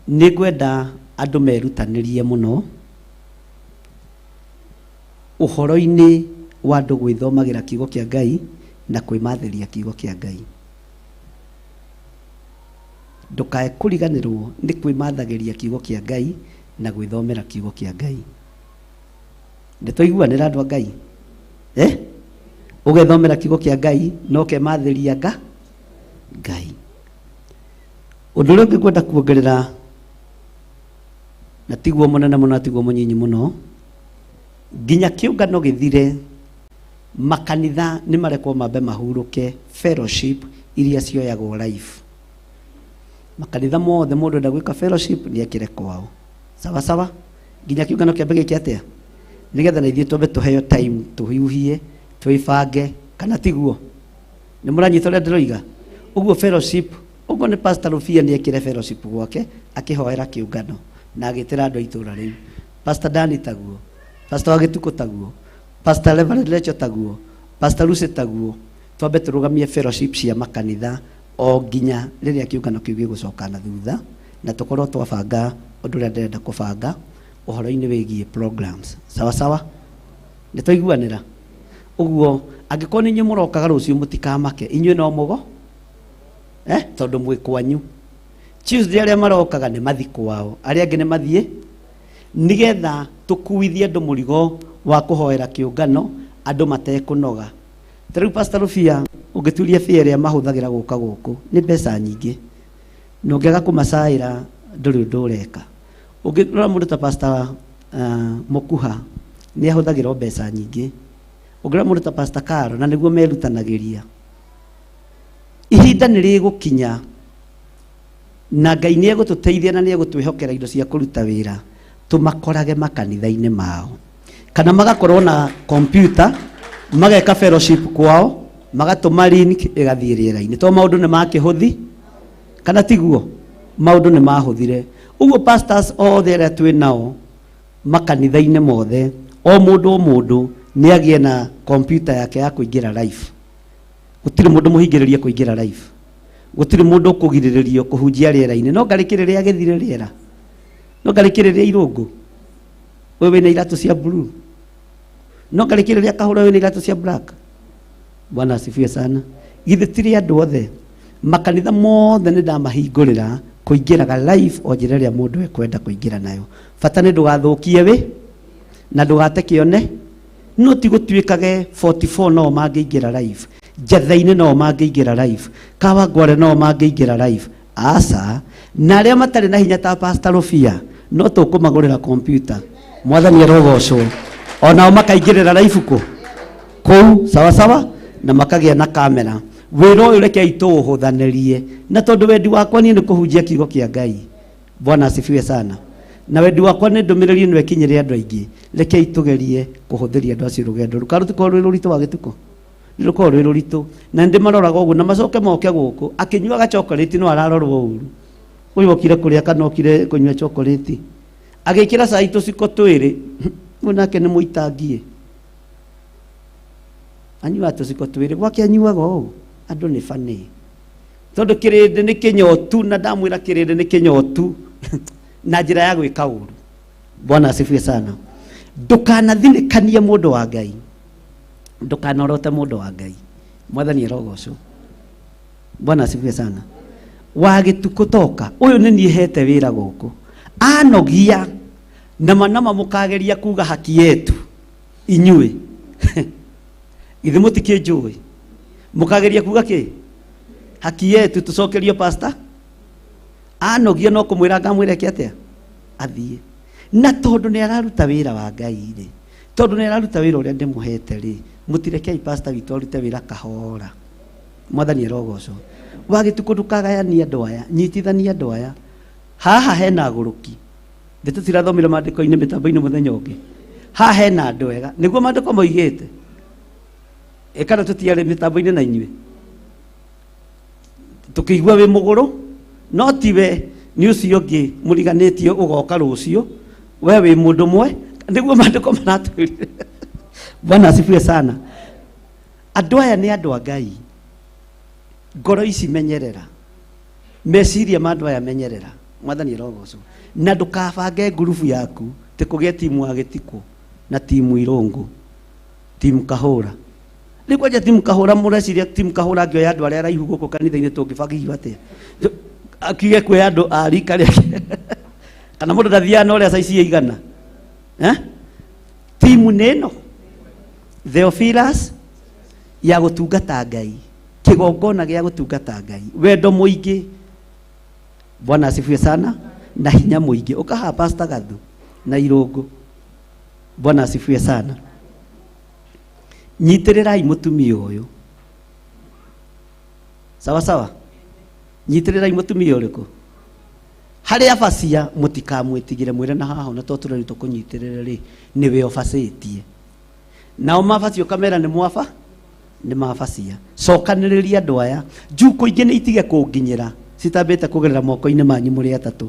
nĩ ngwenda andũ merutanĩrie mũno ũhoro-inĩ wa andũ gwĩthomagĩra kiugo kĩa Ngai na kwĩmathĩria kiugo kĩa Ngai. Ndũkae kũriganĩrwo nĩ kwĩmathagĩria kiugo kĩa Ngai na gwĩthomera kiugo kĩa Ngai. Nĩ twaiguanĩra andũ a Ngai? Ũgethomera kiugo kĩa Ngai na ũkemathĩria Ngai. Ũndũ ũrĩa ũngĩ ngwenda kuongerera, na tiguo mũnene mũno na tiguo mũnyinyi mũno, nginya kĩũngano gĩthire, makanitha nĩ marekwo mambe mahurũke fellowship iria cioyagwo live. Makanitha mothe mũndũ enda gwĩka fellowship nĩ ekĩre kwao. Sawa sawa? Nginya kĩũngano kĩambe gĩke atĩa? Nĩgetha na ithuĩ twambe tũheo time tũhiũhie, twĩbange, kana tiguo? Nĩ mũranyita ũrĩa ndĩroiga? Ũguo fellowship, ũguo nĩ Pastor Rufia nĩ ekĩre fellowship gwake, akĩhoera kĩũngano na agĩtĩra andũ a itũũra rĩu. Pastor Dani taguo, Pastor wa Gĩtukũ taguo, Pastor Reverend Lecho taguo, Pastor Lucy taguo. Twambe tũrũgamie fellowship cia makanitha o nginya rĩrĩa kĩũngano kĩu gĩgũcoka na thutha, na tũkorwo twabanga ũndũ ũrĩa ndĩrenda kũbanga ũhoro-inĩ wĩgiĩ programs. Sawa sawa? Nĩ twaiguanĩra? Ũguo angĩkorwo nĩ inyuĩ mũrokaga rũciũ mũtikamake, inyuĩ no mũgo? Tondũ mwĩ kwanyu. Tuesday arĩa marokaga nĩ mathiĩ kwao, arĩa angĩ nĩ mathiĩ, nĩgetha tũkuithie andũ mũrigo wa kũhoera kĩũngano andũ matekũnoga. Ta rĩu Pastor Rufia ũngĩturia bĩa ĩrĩa mahũthagĩra gũka gũkũ nĩ mbeca nyingĩ, na ũngĩaga kũmacaĩra ndũrĩ ũndũ ũreka. Ũngĩrora mũndũ ta Pastor Mũkuha nĩ ahũthagĩra mbeca nyingĩ. Ũngĩrora mũndũ ta Pastor Karo, na nĩguo merutanagĩria. Ihinda nĩ rĩgũkinya na Ngai nĩ egũtũteithia na nĩ egũtwĩhokera indo cia kũruta wĩra, tũmakorage makanitha-inĩ mao, kana magakorwo na computer, mageka fellowship kwao, magatũma link ĩgathiĩ rĩera-inĩ. To maũndũ nĩ makĩhũthi, kana tiguo? Maũndũ nĩ mahũthire. Ũguo pastors othe arĩa twĩ nao makanitha-inĩ mothe, o mũndũ o mũndũ nĩ agĩe na computer yake ya kũingĩra live. Gũtirĩ mũndũ mũhingĩrĩrie kũingĩra live, gũtirĩ mũndũ ũkũgirĩrĩrio kũhunjia rĩera-inĩ. No ngarĩ kĩrĩrĩa gĩthire rĩera, no ngarĩ kĩrĩrĩa irũngũ, ũyũ wĩna iratũ cia blue, no ngarĩ kĩrĩrĩa kahũra wĩna iratũ cia black. Bwana asifiwe sana. Githĩ tiri andũ othe? Makanitha mothe nĩ ndamahingũrĩra kũingĩraga live o njĩra ĩrĩa mũndũ ekwenda kũingĩra nayo. Bata nĩ ndũgathũkie wĩ na ndũgate kĩone. No ti gũtuĩkage 44 no mangĩingĩra live, Njathai-inĩ no mangĩingĩra live, Kawangware no mangĩingĩra live. Aca, na arĩa matarĩ na hinya ta Pastor Rufia no tũkũmagũrĩra computer. Mwathani arogocwo. Onao makaingĩrĩra live kũ kũu, sawa sawa, na makagĩa na kamera. Wĩra ũyũ rekei tũũhũthanĩrie, na tondũ wendi wakwa niĩ nĩ kũhunjia kiugo kĩa Ngai. Bwana asifiwe sana. Na wendi wakwa nĩ ndũmĩrĩri ĩno ĩkinyĩre andũ aingĩ. Rekei tũgerie kũhũthĩria andũ acio rũgendo rũu. Kana rũtikorwo rwĩ rũritũ wa gĩtukũ? Nĩ rũkorwo rwĩ rũritũ. Na nĩ ndĩmaroraga ũguo, na macoke moke gũkũ akĩnyuaga chocolate no ararorwo ũru. Ũyũ okire kũrĩa kana okire kũnyua chocolate, agĩkĩra cai tũciko twĩrĩ. Ũyũ nake nĩ mũitangie, anyuaga tũciko twĩrĩ, gwake anyuaga ũũ. Andũ nĩ bani, tondũ kĩrĩndĩ nĩ kĩnyotu, na ndamwĩra kĩrĩndĩ nĩ kĩnyotu na njĩra ya gwĩka ũru. Bwana asifiwe sana. Ndũkanathinĩkanie mũndũ wa Ngai, ndũkanorote mũndũ wa Ngai. Mwathani arogocwo. Bwana asifiwe sana. Wa gĩtukũ toka, ũyũ nĩ niĩ hete wĩra gũkũ, anogia nama nama mũkageria kuga haki yetu inyuĩ. Githĩ mũtikĩnjũĩ? Mũkageria kuga kĩ? Haki yetu tucokerio pastor. Anogio no kumwira ngamwira eke atia athie. Na tondu ni araruta wira wa Ngai ri, tondu ni araruta wira uria ndimuhete ri, mutirekei pastor witu arute wira kahora. Mwathani arogocwo. Wagituko ndukagayania andu aya, nyitithania andu aya. Haha hena aguruki. Nditutirathomire maandiko-inĩ mĩtambo-inĩ mũthenya ũngĩ. Haha hena andũ ega, nĩguo maandĩko moigĩte. Ĩ kana tũtiarĩ mĩtambo-inĩ na inyuĩ? Tũkĩigua wĩ mũgũrũ, no tiwe nĩ ũcio ũngĩ mũriganĩtie ũgoka rũciũ, we wĩ mũndũ mwe, nĩguo maandĩko maratwĩrire. Bwana asifiwe sana. Andũ aya nĩ andũ a Ngai. Ngoro ici menyerera. Meciria ma andũ aya menyerera. Mwathani arogocwo. Na ndũkabange ngurubu yaku te kũgĩe timu ya gĩtikũ na timu irũngũ, timu kahũra. Rĩu kwanja timu kahũra mũreciria timu kahũra ngĩoya andũ arĩa araihu gũkũ kanitha-inĩ tũngĩbangithio atĩa? Akiuge kuoya andũ a rika rĩake. Kana mũndũ ndathiaga na ũrĩa caici ĩigana. Eh? Timu nĩ ĩno Theophilus ya gũtungata Ngai, kĩgongona gĩa gũtungata Ngai, wendo mũingĩ. Bwana asifiwe sana. Na hinya mũingĩ. Ũkaha Pastor Gathu na irũngũ. Bwana asifiwe sana. Nyitĩrĩrai mũtumia ũyũ. Sawa sawa. Nyitĩrĩrai mũtumia ũrĩkũ? Harĩa abacia mũtikamwĩtigĩre, mwĩre na haha ona to tũreri tũkũnyitĩrĩre rĩ, nĩwe ũbacĩtie. Nao mabacia ũkamera nĩ mwaba? Nĩ mabacia. Cokanĩrĩria andũ aya. Njukũ ingĩ nĩ itige kũnginyĩra citambĩte kũgerera moko-inĩ manyu mũrĩ atatũ.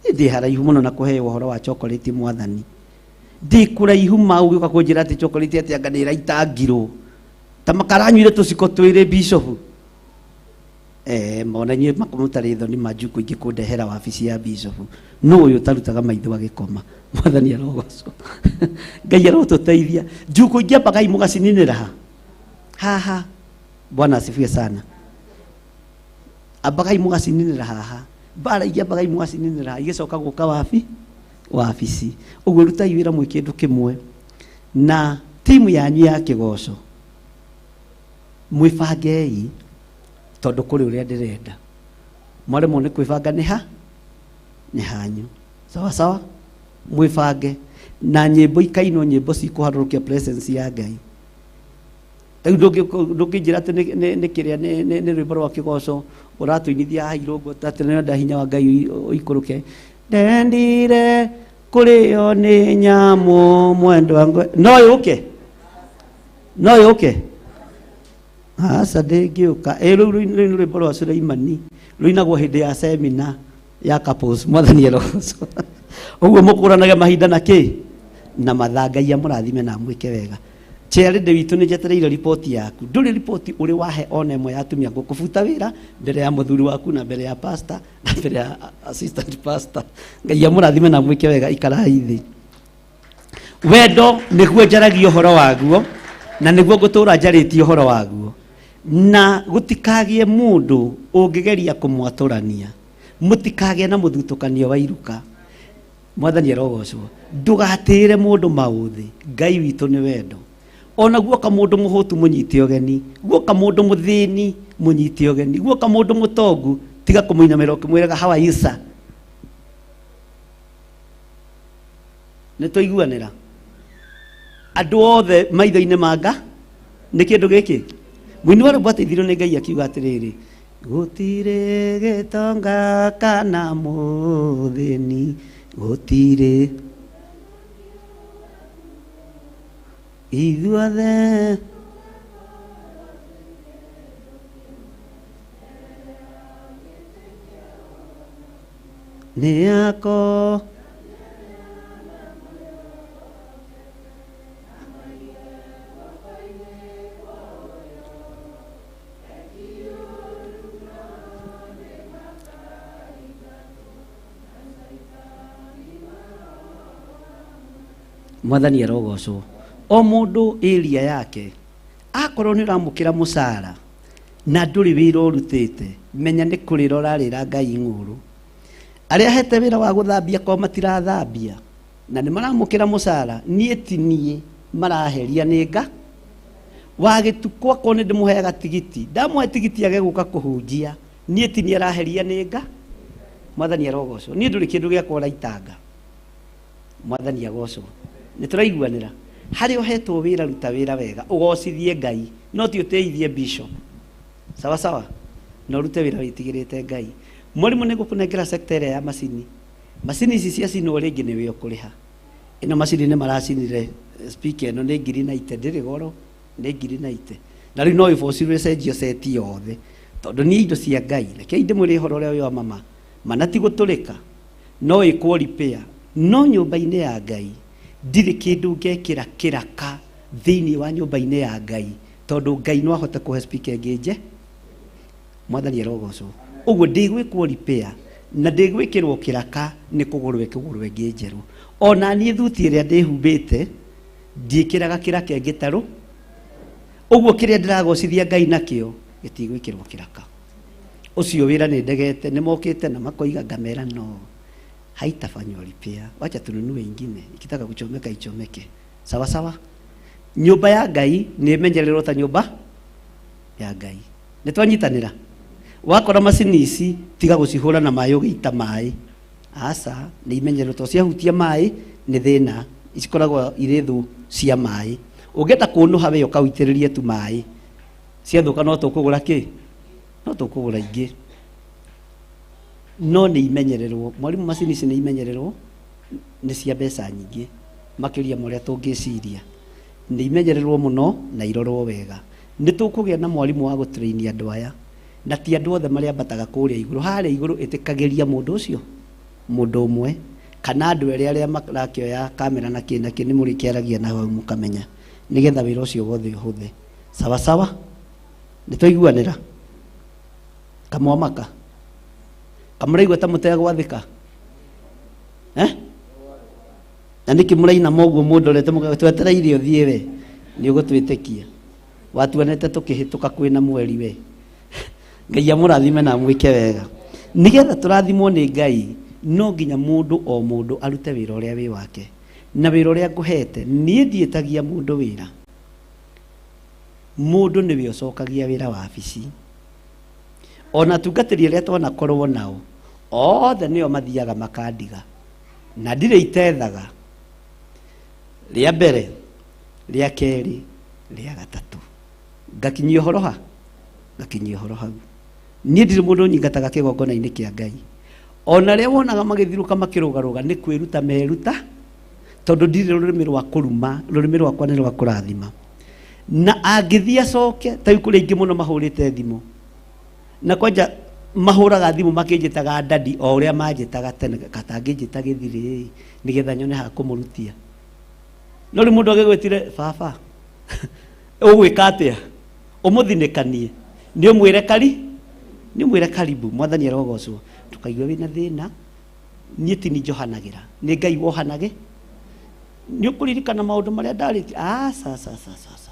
Niĩ ndĩ haraihu mũno na kũheo ũhoro wa chocolate mwathani. Ndĩ kũraihu ma ũgĩũka kũnjĩra atĩ chocolate atĩ anga nĩ ĩraitangirwo. Ta makaranyuire tũciko twĩrĩ bishop. Mona inyuĩ mũtarĩ thoni ma njukũ ingĩ kũndehera wabici ya bishop. Nũ ũyũ ũtarutaga maitho agĩkoma? Mwathani arogocwo. Ngai arotũteithia. Njukũ ingĩ ambagai mũgacininĩra ha? Haha. Bwana asifiwe sana. Ambagai mũgacininĩra haha. Mbara ingĩ ambagai mũgacininĩra haha, igĩcoka gũka wabi wabici. Ũguo rutai wĩra mwĩ kĩndũ kĩmwe. Na timu yanyu ya kĩgoco mwĩbangei, tondũ kũrĩ ũrĩa ndĩrenda. Mwaremwo nĩ kwĩbanga nĩ ha? Nĩ hanyu. Sawa sawa? Mwĩbange. Na nyĩmbo ikainwo nyĩmbo cikũharũrũkia presence ya Ngai. Rĩu ndũngĩnjĩra atĩ nĩ kĩrĩa nĩ rwĩmbo rwa kĩgoco ũratũinithia haha irũngo atĩ nĩrenda hinya wa Ngai ũikũrũke. Ndendire kũrĩo nĩ nyamũ mwendwa ngwe. No yũke? No yũke? Aca ndĩngĩũka. Ĩ rũu rũu nĩ rwĩmbo rwa Suleimani rũinagwo hĩndĩ ya semina ya couples. Mwathani arogocwo. Ũguo mũkũranage mahinda na kĩ? Na mathaa. Ngai amũrathime na amwĩke wega. Chairlady witũ nĩ njetereire riboti yaku. Ndũrĩ riboti ũrĩ wahe ona ĩmwe ya atumia ngũkũbuta wĩra mbere ya mũthuri waku na mbere ya pastor na mbere ya assistant pastor. Ngai amũrathime na amwĩke wega. Ikarai thĩ. Wendo nĩguo njaragia ũhoro waguo na nĩguo ngũtũra njarĩtie ũhoro waguo. Na gũtikagĩe mũndũ ũngĩgeria kũmwatũrania. Mũtikagĩe na mũthutũkanio wa iruka. Mwathani arogocwo. Ndũgatĩĩre mũndũ maũthĩ. Ngai witũ nĩ wendo. Ona guoka mũndũ mũhũtu mũnyite ũgeni, guoka mũndũ mũthĩni mũnyite ũgeni, guoka mũndũ mũtongu tiga kũmũinamĩra ũkĩmwĩraga how are you sir. Nĩ twaiguanĩra. Andũ othe maitho-inĩ ma Nga nĩ kĩndũ gĩkĩ. Mũini wa rwĩmbo ateithirio nĩ Ngai akiuga atĩrĩrĩ, gũtirĩ gĩtonga kana mũthĩni, gũtirĩ ithuothe nĩ ako. Mwathani arogocwo. O mũndũ area yake akorwo nĩ ũramũkĩra mũcara na ndũrĩ wĩra ũrutĩte, menya nĩ kũrĩra ũrarĩra Ngai ng'ũrũ. Arĩa hete wĩra wa gũthambia ko matirathambia na nĩ maramũkĩra mũcara, niĩ ti niĩ maraheria nĩ nga. Wa gĩtukũ akorwo nĩ ndĩmũheaga tigiti, ndamũhe tigiti age gũka kũhunjia, niĩ ti niĩ araheria nĩ nga. Mwathani arogocwo. Niĩ ndũrĩ kĩndũ gĩakwa ũraitanga. Mwathani agocwo. Nĩ tũraiguanĩra. Harĩa ũhetwo wĩra ruta wĩra wega, ũgocithie Ngai, no ti ũtĩithie bishop. Sawa sawa? Na ũrute wĩra wĩtigĩrĩte Ngai. Mwarimũ nĩ ngũkũnengera sector ĩrĩa ya macini. Macini ici ciacinwo rĩngĩ nĩwe ũkũrĩha. Ĩno macini nĩ maracinire speaker ĩno nĩ ngiri na ite, ndĩrĩ goro, nĩ ngiri na ite. Na rĩu no ĩbocirwo ĩcenjio seti yothe. Tondũ niĩ indo cia Ngai, rekei ndĩmwĩre ũhoro ũrĩa wĩ wa mama, mana ti gũtũrĩka, no ĩkwo repair. No nyũmba-inĩ ya Ngai, ndirĩ kĩndũ ngekĩra kĩraka thĩinĩ wa nyũmba-inĩ ya Ngai, tondũ Ngai no ahote kũhe speaker ĩngĩ nje. Mwathani arogocwo. Ũguo ndĩgwĩkwo repair na ndĩgwĩkĩrwo kĩraka nĩ kũgũrwo ĩkũgũrwo ĩngĩ njerũ. Ona niĩ thuti ĩrĩa ndĩhumbĩte ndiĩkĩraga kĩraka ĩngĩ tarũ. Ũguo kĩrĩa ndĩragocithia Ngai nakĩo gĩtigwĩkĩrwo kĩraka. Ũcio wĩra nĩ ndegete, nĩ mokĩte na makoiga ngamera no haitafanywa repair, wacha tununue ingine, ikitaka kuchomeka ichomeke. Sawa sawa? Nyũmba ya Ngai nĩ ĩmenyererwo ta nyũmba ya Ngai. Nĩ twanyitanĩra? Wakora macini ici tiga gũcihũra na maĩ ũgĩita maĩ. Aca, nĩ imenyererwo tondũ ciahutia maĩ nĩ thĩna, cikoragwo irĩ thũ cia maĩ. Ũngĩenda kũnũha we ũkawĩitĩrĩrie tu maĩ. Ciathũka no tũkũgũra kĩ? No tũkũgũra ingĩ. No nĩ imenyererwo. Mwarimũ macini ici nĩ imenyererwo, nĩ cia mbeca nyingĩ makĩria ma ũrĩa tũngĩciria. Nĩ imenyererwo mũno na irorwo wega. Nĩ tũkũgĩa na mwarimũ wa gũtrain andũ aya. Na ti andũ othe marĩambataga kũrĩa igũrũ. Harĩa igũrũ ĩtĩkagĩria mũndũ ũcio, mũndũ ũmwe, kana andũ erĩ arĩa marakĩoya kamera na kĩ na kĩ, nĩ mũrĩkĩaragia nao hau mũkamenya, nĩgetha wĩra ũcio wothe ũhũthe. Sawa sawa? Nĩ twaiguanĩra? Kamwamaka? Kamũraigua ta mũtegwathĩka? Eh? Na nĩkĩ mũrainama ũguo mũndorete mũkauga twetereire ũthiĩ we? Nĩ ũgũtwĩtĩkia. Watuonete tũkĩhĩtũka kwĩna mweri we. Ngai amũrathime na amwĩke wega. Nĩgetha tũrathimwo nĩ Ngai, no nginya mũndũ o mũndũ arute wĩra ũrĩa wĩ wake. Na wĩra ũrĩa ngũhete, niĩ ndiĩtagia mũndũ wĩra. Mũndũ nĩwe ũcokagia wĩra wa wabici. Ona atungatĩri arĩa twanakorwo nao, othe nĩo mathiaga makandiga. Na ndirĩ itethaga. Rĩa mbere, rĩa kerĩ, rĩa gatatũ. Ngakinyia ũhoro ha? Ngakinyia ũhoro hau. Niĩ ndirĩ mũndũ ũnyingataga kĩgongona-inĩ kĩa Ngai. Ona arĩa wonaga magĩthirũka makĩrũgarũga nĩ kwĩruta meruta, tondũ ndirĩ rũrĩmĩ rwa kũruma, rũrĩmĩ rwakwa nĩ rwa kũrathima. Na angĩthiĩ acoke, ta rĩu kũrĩ aingĩ mũno mahũrĩte thimũ. Na kwanja mahũraga thimũ makĩnjĩtaga dadi o ũrĩa manjĩtaga tene, katangĩnjĩta gĩthirĩ nĩgetha nyone ha kũmũrutia. No rĩu mũndũ agĩgwĩtire baba, ũgwĩka atĩa? Ũmũthinĩkanie. Nĩ ũmwĩre kari? Nĩ ũmwĩre karibu, Mwathani arogocwo. Ndũkaigue wĩna thĩna, niĩ ti niĩ njohanagĩra, nĩ Ngai wohanage. Nĩ ũkũririkana maũndũ marĩa ndarĩtie? Aca, aca, aca, aca, aca.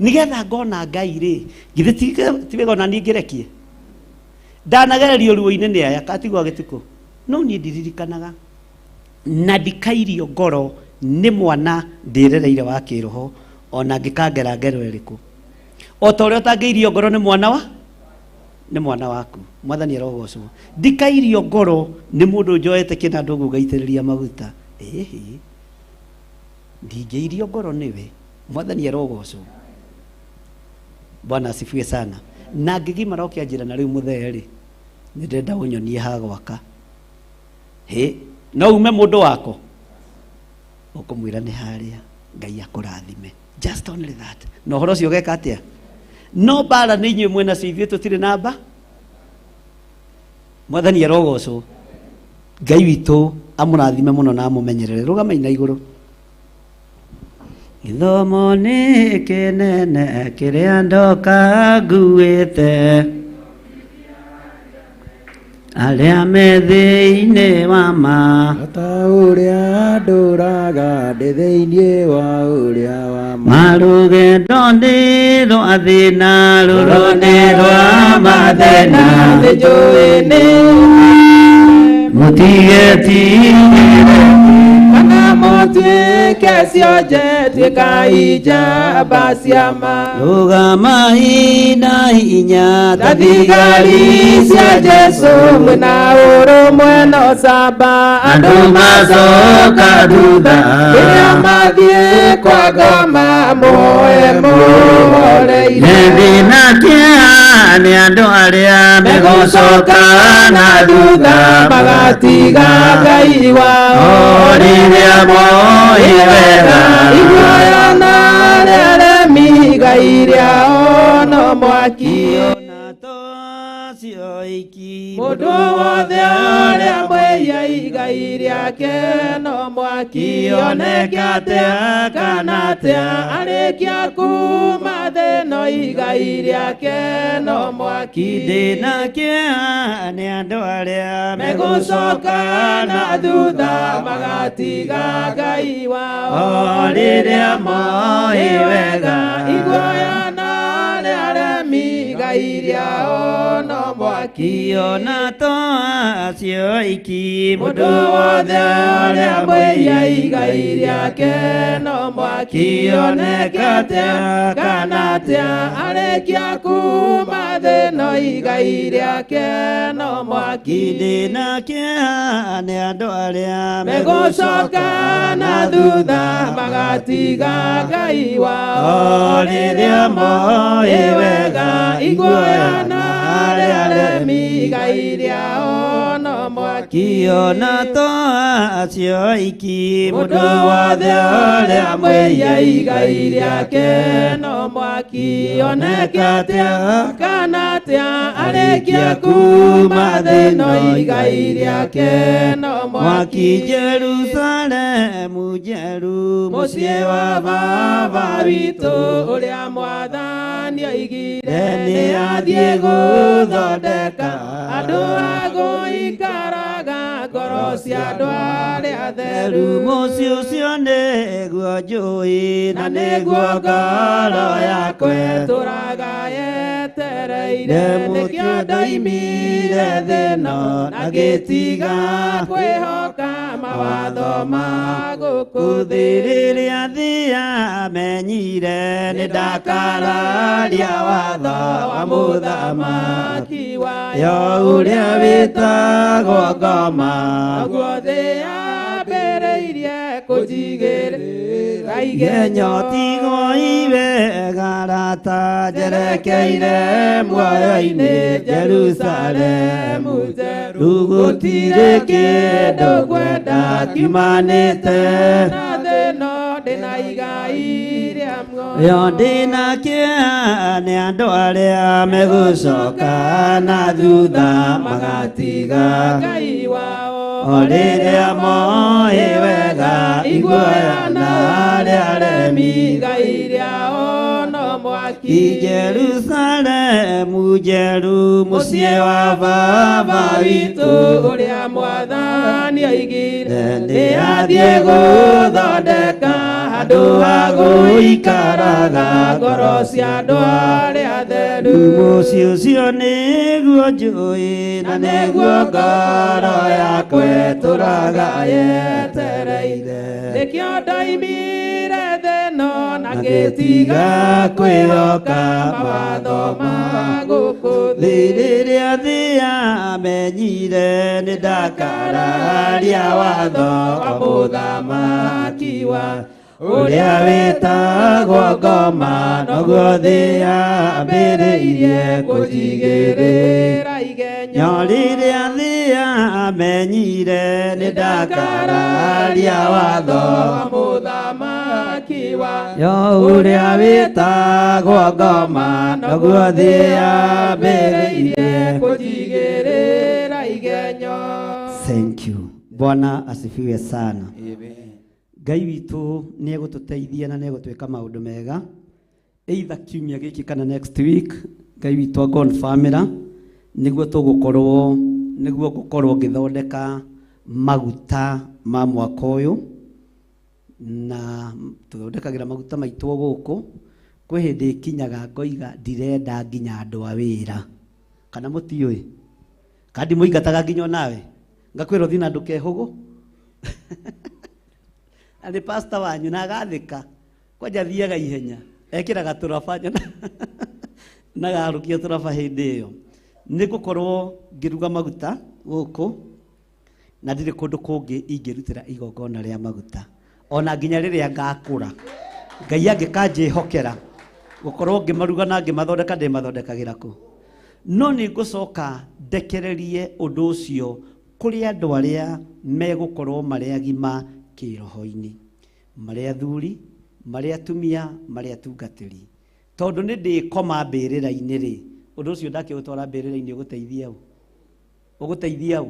Nĩgetha ngona Ngai rĩ, githĩ ti wega ona niĩ ngĩrekie? Ndanagererio ruo-inĩ nĩ aya, katigwo gĩtukũ. No niĩ ndiririkanaga. Na ndikairio ngoro nĩ mwana ndĩrereire wa kĩroho, ona ngĩkangera ngero ĩrĩkũ. O ta ũrĩa ũtangĩirio ngoro nĩ mwana wa? Nĩ mwana waku. Mwathani arogocwo. Ndikairio ngoro nĩ mũndũ njoete kĩnandũ ũguo ngaitĩrĩria maguta. Ĩhĩ. Ndingĩirio ngoro nĩwe. Mwathani arogocwo. Bwana asifiwe sana. Na ngĩgimara ũkĩanjĩra na rĩu mũthee rĩ, nĩ ndĩrenda ũnyonie ha gwaka. Hĩ, no ume mũndũ wako? Ũkũmwĩra nĩ harĩa, Ngai akũrathime. Just only that. Na ũhoro ũcio ũgeka atĩa? No mbara nĩ inyuĩ mwĩna cio, ithuĩ tũtirĩ na mba. Mwathani arogocwo. Ngai witũ amũrathime mũno na amũmenyerere. Rũgamai na igũrũ. Gĩthomo nĩ kĩnene kĩrĩa ndoka nguĩte, arĩa me thĩinĩ wa ma. Ta ũrĩa ndũraga ndĩ thĩinĩ wa ũrĩa wa ma. Marũgendo nĩ rwa thĩna, rũrũ nĩ rwa mathĩna. Thĩ njũĩ nĩ Mũtigetigĩre kana Mũtuĩke cionje tuĩkai njamba cia ma. Rũgamai na hinya ta thigari cia Jesũ mwĩna ũrũmwe na ũcamba. Andũ macoka thutha rĩrĩa mathiĩ kwa ngoma muoe mũhoreire. Ndĩna kĩeha nĩ andũ arĩa Megũcoka na thutha magatiga Ngai wao. Rĩrĩa moĩ wega Iguoya na arĩa aremi igai rĩao no mwaki. Ona to acio oiki. Mũndũ wothe ũrĩa mwĩhia igai rĩake no mwaki. Oneke atĩa kana atĩa arĩkia kuma thĩ ĩno igai rĩake no mwaki. Ndĩna kĩeha nĩ andũ arĩa Megũcoka na thutha magatiga Ngai wao. Rĩrĩa moĩ wega Iguoya na arĩa aremi igai rĩao no mwaki. Ona to acio oiki. Mũndũ wothe ũrĩa mwĩhia igai rĩake no mwaki. Oneke atĩa kana atĩa arĩkia kuma thĩ ĩno igai rĩake no mwaki. Ndĩna kĩeha nĩ andũ arĩa Megũcoka na thutha magatiga Ngai wao. Rĩrĩa moĩ wega Iguoya na arĩa aremi igai rĩao no mwaki. Ona to acio oiki. Mũndũ wothe ũrĩa mwĩhia igai rĩake no mwaki. Oneke atĩa kana atĩa arĩkia kuma thĩ ĩno igai rĩake no Mwaki mwaki. Jerusalemu njeru Mũciĩ wa baba witũ ũrĩa mwathani oigire nĩ athiĩ gũthondeka andũ a gũikaraga ngoro cia andũ arĩa atheru. Mũciĩ ũcio nĩguo njũĩ Na nĩguo ngoro yakwa ĩtũũraga yetereire. Nĩkĩo ndoimire thĩ ĩno na ngĩtiga kwĩhoka mawatho ma gũkũ thĩ. Rĩrĩa thĩ yamenyire Nĩ ndakararia watho wa mũthamaki wayo yo ũrĩa wĩtagwo ngoma. Naguo thĩ yambĩrĩirie kũnjigĩrĩra Igenyo igenyo. tigwo iwega rata Njerekeire muoyo-inĩ Jerusalemu njerũ. Gũtirĩ kĩndũ ngwenda kiumanĩte na thĩ ĩno ndĩna igai rĩa muoyo. Yo ndĩna kĩeha nĩ andũ arĩa megũcoka na thutha magatiga Ngai wao. Rĩrĩa moĩ wega Iguoya na arĩa arĩa aremi igai rĩao no mwaki. Jerusalemu njeru mũciĩ wa baba witũ witũ ũrĩa mwathani oigire nĩ nĩ athiĩ gũthondeka handũ ha gũikaraga ngoro cia andũ arĩa atheru. Mũciĩ ũcio nĩguo njũĩ Na nĩguo ngoro yakwa ĩtũũraga yetereire. Nĩkĩo ndoimire thĩ ĩno na ngĩtiga kwĩhoka mawatho ma gũkũ Thĩ thĩ. rĩrĩa thĩ yamenyire nĩ ndakararia watho wa mũthamaki wa ũrĩa wĩtagwo ngoma. Noguo thĩ yambĩrĩirie kũnjigĩrĩra igenyo. Nyo rĩrĩa thĩ yamenyire nĩ ndakararia watho wa mũthamaki wa yo ũrĩa wĩtagwo ngoma. Noguo thĩ yambĩrĩirie kũnjigĩrĩra igenyo. Thank you. Bwana asifiwe sana. Ngai witũ nĩ egũtũteithia na nĩ egũtwĩka maũndũ mega either kiumia gĩkĩ kana next week. Ngai witũ agonfamĩra nĩguo tũgũkorwo nĩguo ngũkorwo ngĩthondeka maguta ma mwaka ũyũ na tũthondekagĩra maguta maitũ o gũkũ. Kwĩ hĩndĩ ĩkinyaga ngoiga ndirenda nginya andũ a wĩra kana mũtiũĩ kana ndimũingataga nginya onawe ngakwĩra ũthiĩ na ndũkehũgũ. Na nĩ pastor wanyu na agathĩka kwanja athiaga ihenya ekĩraga tũraba na garũkia tũraba hĩndĩ ĩyo. Nĩ ngũkorwo ngĩruga maguta gũkũ na ndirĩ kũndũ kũngĩ ingĩrutĩra igongona rĩa maguta ona nginya rĩrĩa ngakũra. Ngai angĩkanjĩhokera gũkorwo ngĩmaruga na ngĩmathondeka ndĩmathondekagĩra kũ. No nĩ ngũcoka ndekererie ũndũ ũcio kũrĩ andũ arĩa megũkorwo marĩ agima kĩroho-inĩ, marĩ athuri, marĩ atumia, marĩ atungatĩri. Tondũ nĩ ndĩkoma mbĩrĩra-inĩ rĩ, ũndũ ũcio ndakĩũtwara mbĩrĩra-inĩ ũgũteithia ũ? Ũgũteithia ũ?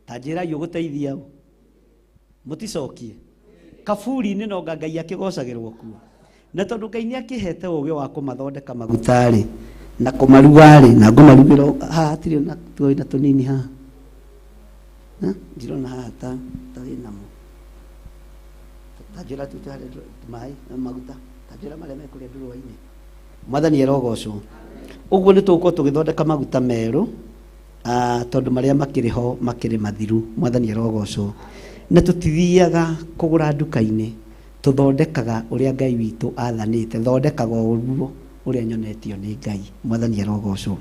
Ta njĩrai ũgũteithia ũ? Mũticokie. Kaburi-inĩ no nga Ngai akĩgocagĩrwo kuo. Na tondũ Ngai nĩ akĩhete ũgĩ wa kũmathondeka maguta rĩ, na kũmaruga rĩ, na ngũmarugĩra haha hatirĩ na tuoĩ na tũnini haha. Ha? Ndirona haha ta wĩnamo. Ta njĩra tu harĩa maĩ na maguta. Ta njĩra marĩa mekũrĩa ndũrũa-inĩ. Mwathani arogocwo. Ũguo nĩ tũgũkorwo tũgĩthondeka maguta merũ, tondũ marĩa makĩrĩ ho makĩrĩ mathiru. Mwathani arogocwo. Na tũtithiaga kũgũra nduka-inĩ, tũthondekaga ũrĩa Ngai witũ athanĩte. Thondekaga ũguo ũrĩa nyonetio nĩ Ngai. Mwathani arogocwo.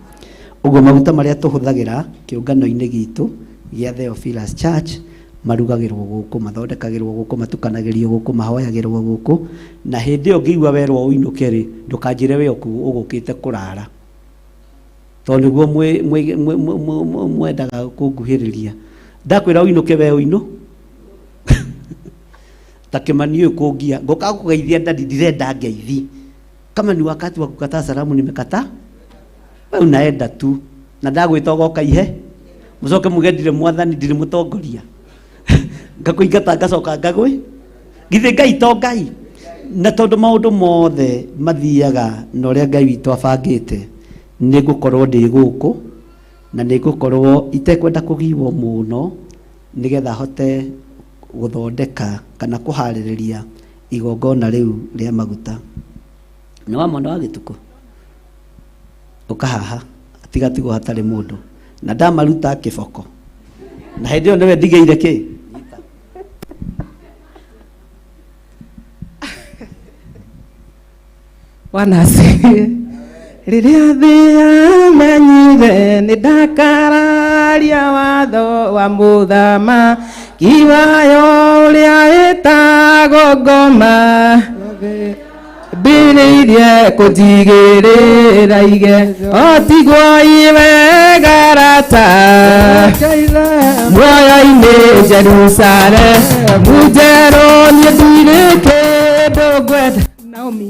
Ũguo maguta marĩa tũhũthagĩra kĩũngano-inĩ gitũ gĩa Theophilus Church marugagĩrwo gũkũ, mathondekagĩrwo gũkũ, matukanagĩrio gũkũ, mahoyagĩrwo gũkũ. Na hĩndĩ ĩyo ũngĩigua werwo ũinũke rĩ, ndũkanjĩre we ũgũkĩte kũrara, tondũ nĩguo mwendaga kũnguhĩrĩria. Ndakwĩra ũinũke we ũinũ ta Kĩmani ũyũ kũngia, ngoka gũkũgeithia ndadi, ndirenda ngeithi. Kama ni wakati wa kukataa salamu nimekataa, we unaenda tu. Na ndagwĩta ũgoka ihe, mũcoke muge ndirĩ mwathani, ndirĩ mũtongoria. Ngakũingata ngacoka ngagwĩ. Githĩ Ngai to Ngai? Na tondũ maũndũ mothe mathiaga na ũrĩa Ngai witũ abangĩte, nĩ ngũkorwo ndĩ gũkũ, na nĩ ngũkorwo itekwenda kũgiwo mũno, nĩgetha hote gũthondeka kana kũharĩrĩria igongona rĩu rĩa maguta. Nĩ wa mwana wa gĩtukũ? Ũka haha, tigatigwo hatarĩ mũndũ. Na ndamaruta kĩboko. Na hĩndĩ ĩyo nĩwe ndigĩire kĩ? Bwana asifiwe. Rĩrĩa thĩ yamenyire nĩ ndakararia watho wa mũthamaki wayo ũrĩa wĩtagwo ngoma, mbĩrĩirie kũnjigĩrĩra ige otigwo iwe garata muoyo-inĩ Jerusalemu njerũ niĩ ndirĩ kĩndũ ngwenda. Naomi.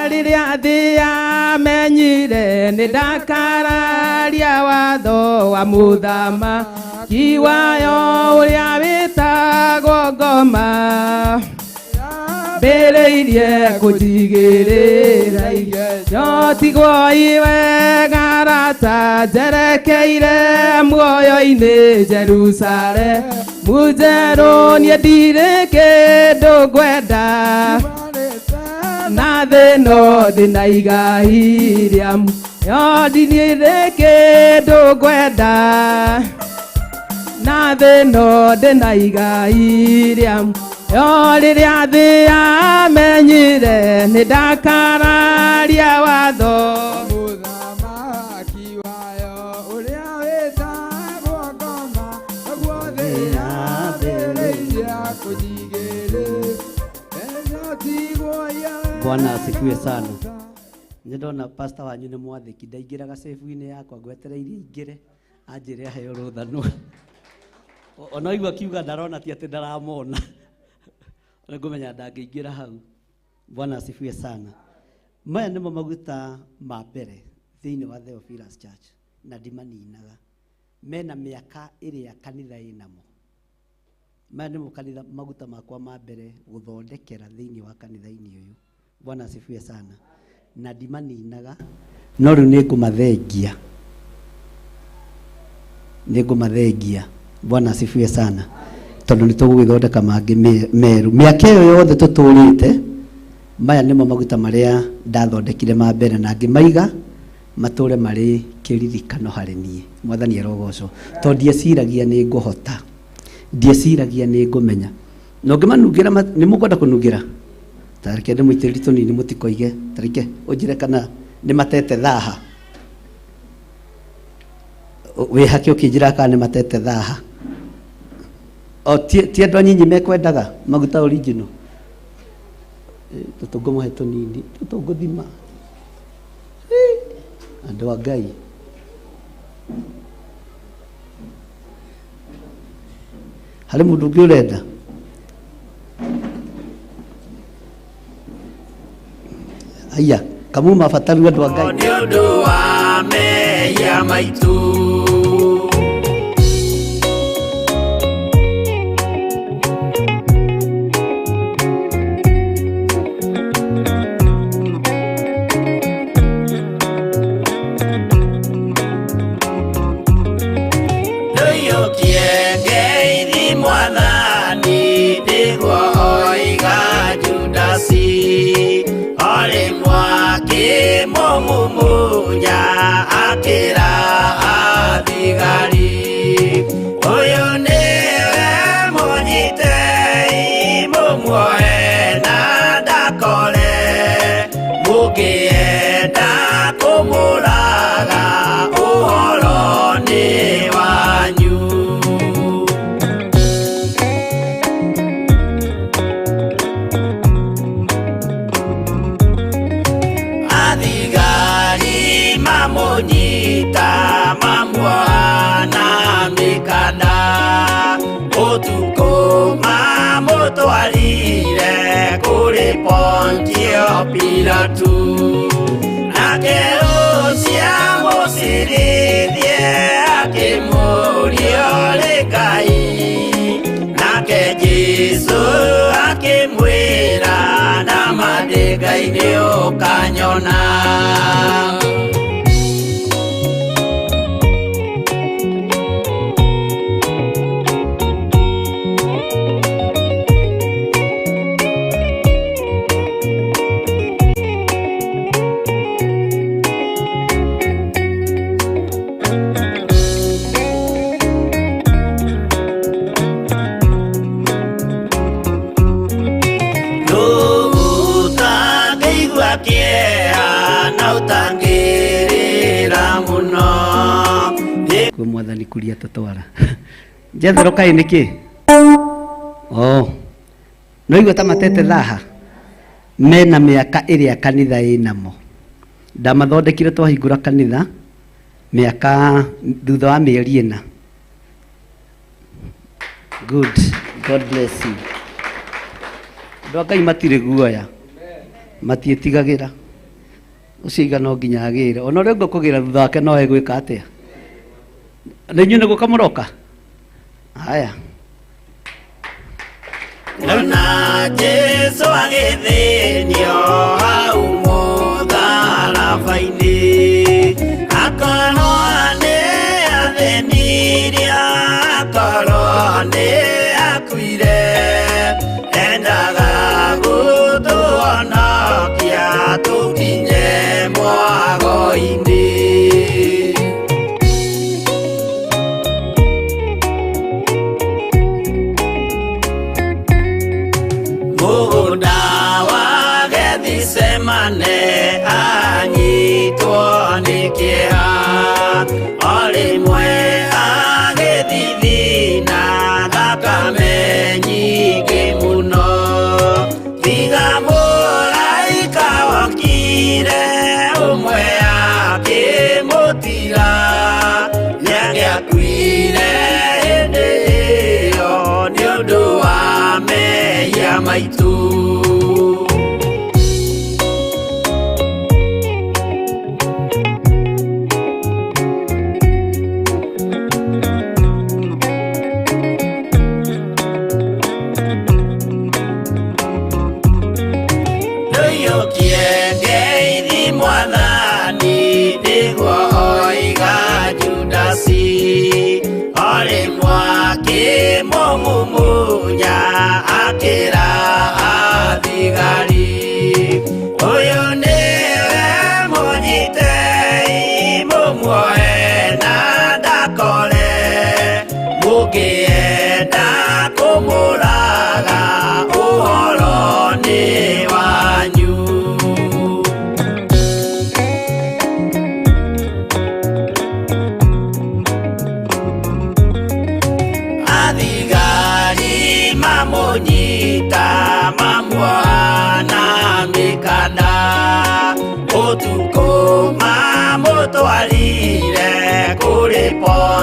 Rĩrĩa thĩ yamenyire nĩ ndakararia watho wa mũthamaki wayo ũrĩa wĩtagwo ngoma, mbĩrĩirie kũnjigĩrĩra igerio tigwo iwe garata njerekeire muoyo-inĩ Jerusalemu njerũ niĩ ndirĩ kĩndũ ngwenda. Na thĩ no ndĩna igai rĩa muoyo ndirĩ kĩndũ ngwenda. Na thĩ no ndĩna igai rĩa muoyo rĩrĩa thĩ yamenyire nĩ ndakararia watho. Mũthamaki wayo ũrĩa wĩtagwo ngoma, naguo thĩ yambĩrĩirie kũnjigĩrĩra. Bwana asifiwe sana. Nĩ ndona pastor wanyu nĩ mwathĩki, ndaingĩraga safe-inĩ yakwa ngwetereire ingĩre anjĩre aheo rũtha no. Ona aigua akiuga ndarona ti atĩ ndaramona. Nĩ ngũmenya ndangĩingĩra hau. Bwana asifiwe sana. Maya nĩmo maguta ma mbere thĩinĩ wa Theophilus Church na ndimaninaga. Mena mĩaka ĩrĩa kanitha ĩnamo. Maya nĩmo kanitha maguta makwa ma mbere gũthondekera thĩinĩ wa kanitha-inĩ ũyũ. Bwana asifiwe sana. Na ndimaninaga, no rĩu nĩ ngũmathengia. Nĩ ngũmathengia. Bwana asifiwe sana. Tondũ nĩ tũgũgĩthondeka mangĩ merũ. Mĩaka ĩyo yothe tũtũrĩte, maya nĩmo maguta marĩa ndathondekire ma mbere na ngĩmaiga, Matũre marĩ kĩririkano harĩ niĩ. Mwathani arogocwo. Tondũ ndieciragia nĩ ngũhota. Ndieciragia nĩ ngũmenya. Na ũngĩmanungĩra nĩ mũkwenda kũnungĩra? Ta reke ndĩmũitĩrĩrie tũnini mũtikoige. Ta reke ũnjĩre kana nĩ matete thaha. Wĩhake ũkĩnjĩra kana nĩ matete thaha. O ti andũ anyinyi mekwendaga maguta original. Tũtũngũmũhe tũnini, tũtũngũthima. Andũ a Ngai. Harĩ mũndũ ũngĩ ũrenda? Aya, kamuma bataru andũ a Ngai. Nĩ ũndũ wa mehia maitũ. Ndũiyũkie ngeithi Mwathani, nĩguo oiga Judasi. O rĩmwe akĩmũmumunya, akĩra athigari, ũyũ nĩwe mũnyitei, mũmuoe na ndakore. Mũngĩenda kũmũraga, ũhoro nĩ wanyu. Athigari mamũnyita, mamuoha na mĩkanda, ũtukũ mamũtwarire kũrĩ Pontio Pilatu. Nake ũcio amũcirithie, akĩmũũria ũrĩ Ngai. Nake Jesũ akĩmwĩra, nama ndĩ Ngai nĩ ũkanyona. Ũtangĩigua kĩeha na ũtangĩrĩra mũno. Kuo Mwathani kuria tũtwara. Jethero kaĩ nĩkĩ? Oh. No igua ta matete thaha. Mena mĩaka ĩrĩa kanitha ĩnamo. Ndamathondekire twahingũra kanitha mĩaka thutha wa mĩeri ĩna. Good. God bless you. Andũ a Ngai matirĩ guoya. Matiĩtigagĩra. Ũcio iga no nginya agĩre. Ona ũrĩa ũngĩ ũkũgĩra thutha wake no egwĩka atĩa? Na inyuĩ nĩ gũka mũroka? Haya. Ona Jesũ agĩthĩnio hau mũtharaba-inĩ, akorwo nĩ athĩnirio, akorwo nĩ akuire, endaga gũtũhonokia tũkinye mwago-inĩ. Mũgũnda wa Gethisemane anyitwo nĩ kĩeha, o rĩmwe agĩthithina thakame nyingĩ mũno. Tiga mũraika wokire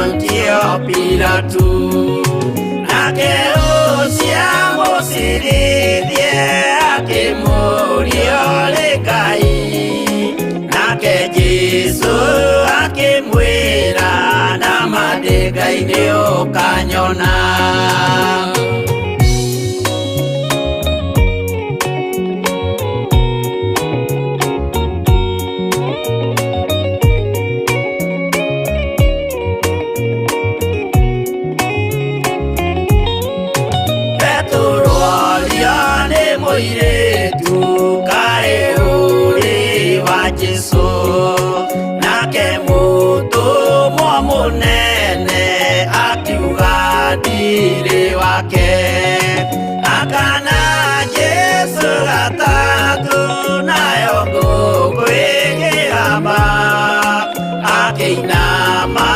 Pontio Pilatu nake ũcio mũcirithie akĩmũria ũrĩ Ngai nake Jesũ akĩmwĩra na ma ndĩ Ngai nĩ ũkanyona. Mũirĩtu kaĩ ũrĩ wa Jesũ nake mũtũmwo mũnene akiuga ndirĩ wake akana Jesũ gatatũ nayo ngũkũ ĩkĩgamba akĩinama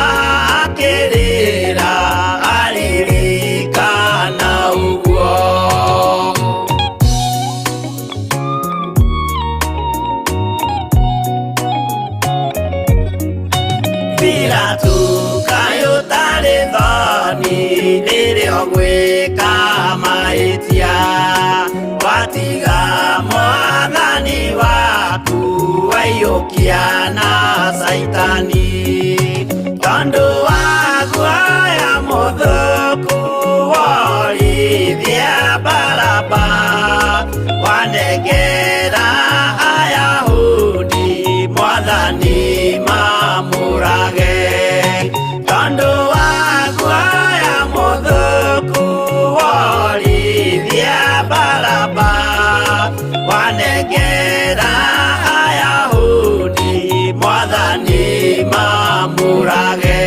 akĩrĩra aririkana ũguo. Pilatu kaĩ ũtarĩ thoni rĩrĩa ũgwĩka mahĩtia watiga mwathani waku waiyũkia na Caitani tondũ wa guoya mũthũku worithia Baraba wanengera Ayahudi mwathani mamũrage tondũ wa guoya mũthũku worithia Baraba wanengera Ayahudi mwathani mamũrage.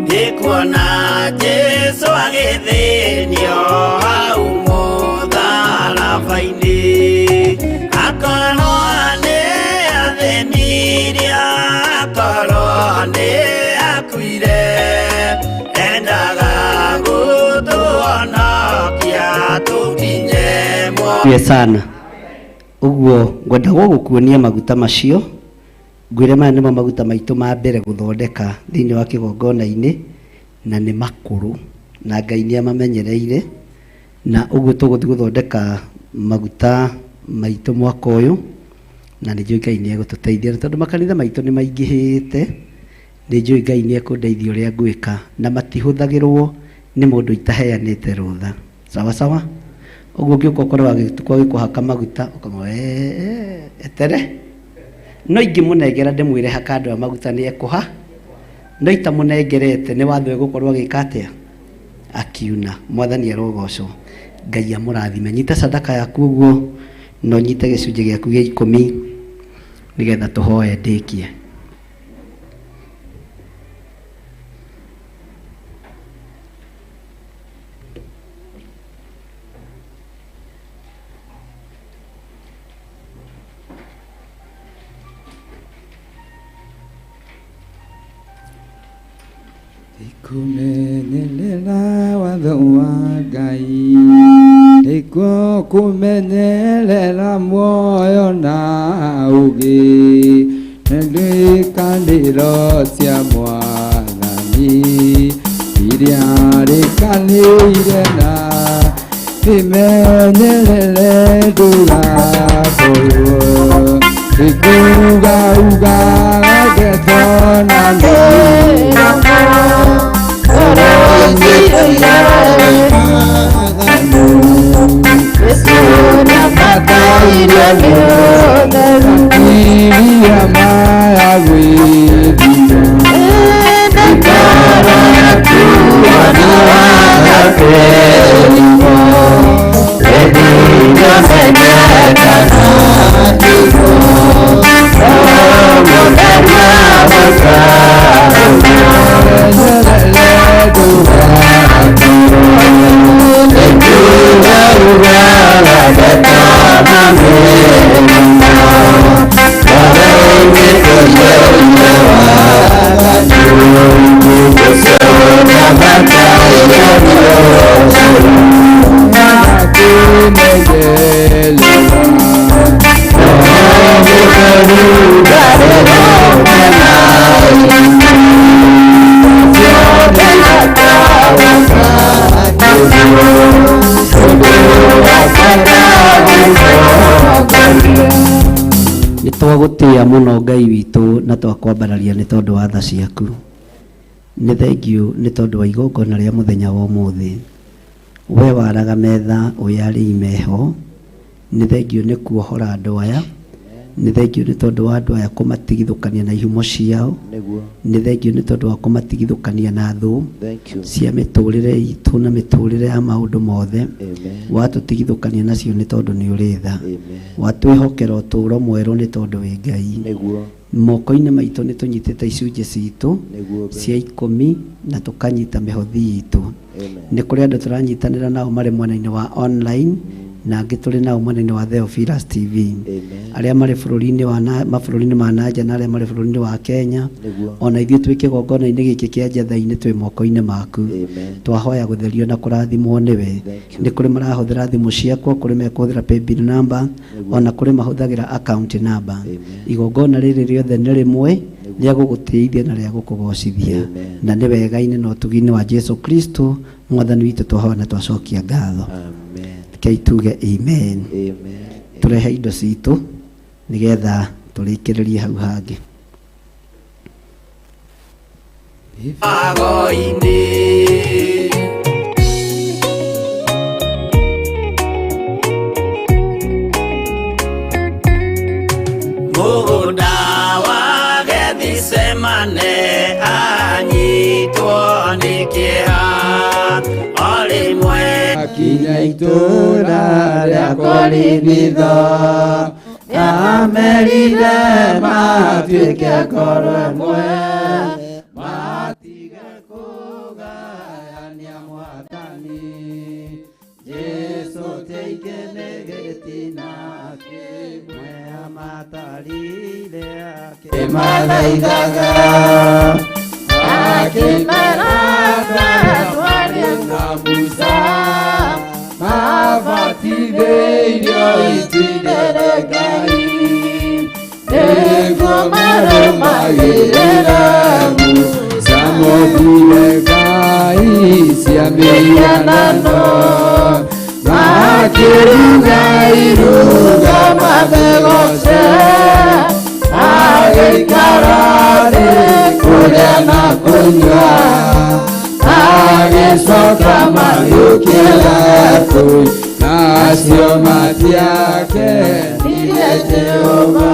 Nĩkuona Jesũ agĩthĩnio hau mũtharaba-inĩ akorwo nĩ athĩnirie akorwo nĩ akuire endaga gũtũhonokia tũkinye muoyo sana. Ũguo ngwenda gũgũkuonia maguta macio ngwĩre maya nĩmo maguta maitũ ma mbere gũthondeka thĩinĩ wa kĩgongona-inĩ na nĩ makũrũ na Ngai nĩ amamenyereire na ũguo tũgũthiĩ gũthondeka maguta maitũ mwaka ũyũ na nĩ njũĩ Ngai nĩ egũtũteithia tondũ makanitha maitũ nĩ maingĩhĩte nĩ njũĩ Ngai nĩ ekũndeithia ũrĩa ngwĩka na matihũthagĩrwo nĩ mũndũ itaheanĩte rũtha sawa sawa. Ũguo ũngĩũka ũkorwo agĩkũhaka maguta ũkamwĩra etere no ingĩmũnengera ndĩmwĩre haka andũ a maguta nĩ ekũha no itamũnengerete nĩ watho egũkorwo agĩka atĩa akiuna. Mwathani arogocwo. Ngai amũrathime. Nyita sadaka yaku ũguo na ũnyite gĩcunjĩ gĩaku gĩa ikũmi nĩgetha tũhoe ndĩkie. Kumenyerera watho wa Ngai nĩkuo kũmenyerera muoyo na ũũgĩ nĩ cia Mwathani iria rĩkanĩire na imenyerere ndũgakorwo ikuga ndeto na Twagũtĩĩa mũno Ngai witũ na twakwambararia nĩ tondũ wa tha ciaku. Nĩ thengiũ nĩ tondũ wa igongona rĩa mũthenya wa ũmũthĩ. We waraga metha ũrĩa arĩi meho. Nĩ thengiũ nĩ kuohora andũ aya. Nĩ thengiũ nĩ tondũ wa andũ aya kũmatigithũkania na ihumo ciao. Nĩ thengiũ nĩ tondũ wa kũmatigithũkania na thũ cia mĩtũrĩre itũ na mĩtũrĩre ya maũndũ mothe. Watũtigithũkania nacio nĩ tondũ nĩ ũrĩ tha. Watwĩhokera ũtũũro mwerũ nĩ tondũ wĩ Ngai. Moko-inĩ maitũ nĩ tũnyitĩte icunjĩ citũ cia 10 na tũkanyita mĩhothi itũ. Nĩ kũrĩ andũ tũranyitanĩra nao marĩ mwena-inĩ wa online na angĩ tũrĩ nao mwena-inĩ wa Theophilus TV. Arĩa marĩ bũrũri-inĩ wa mabũrũri-inĩ ma nanja na arĩa marĩ bũrũri-inĩ wa Kenya. Ona ithuĩ twĩ kĩgongona-inĩ gĩkĩ kĩa Njetha-inĩ twĩ moko-inĩ maku. Twahoya gũtherio na kũrathimwo nĩwe. Nĩ kũrĩ marahũthĩra thimũ ciakwa, kũrĩ mekũhũthĩra paybill number, ona kũrĩ mahũthagĩra account number. Igongona rĩrĩ rĩothe nĩ rĩmwe rĩa gũgũtĩithia na rĩa gũkũgocithia. Na nĩ wega-inĩ na ũtugi-inĩ wa Jesu Kristo mwathani witũ twahoya na twacokia ngatho. Rekei tuge amen. Tũrehe indo citũ nĩgetha tũrĩkĩrĩrie hau hangĩ. Agoini. Mũgũnda wa Gethisemane anyitwo nĩ kĩeha o rĩmwe. Akinya itũũra rĩa Korintho, amerire matuĩke ngoro ĩmwe, matige kũgayania Mwathani. Jesũ teige nĩ gĩtina kĩmwe amatarire akĩmathaithaga. Akĩmera na Musa mabatithĩirio itinere Ngai, nĩguo marũmagĩrĩre Musa mothire Ngai cia mĩhianano, makĩruga iruga mamĩgoce, magĩikara thĩ kũrĩa na kũnyua, agĩcoka magĩũkĩra kũu, nacio matiakenirie Jehova.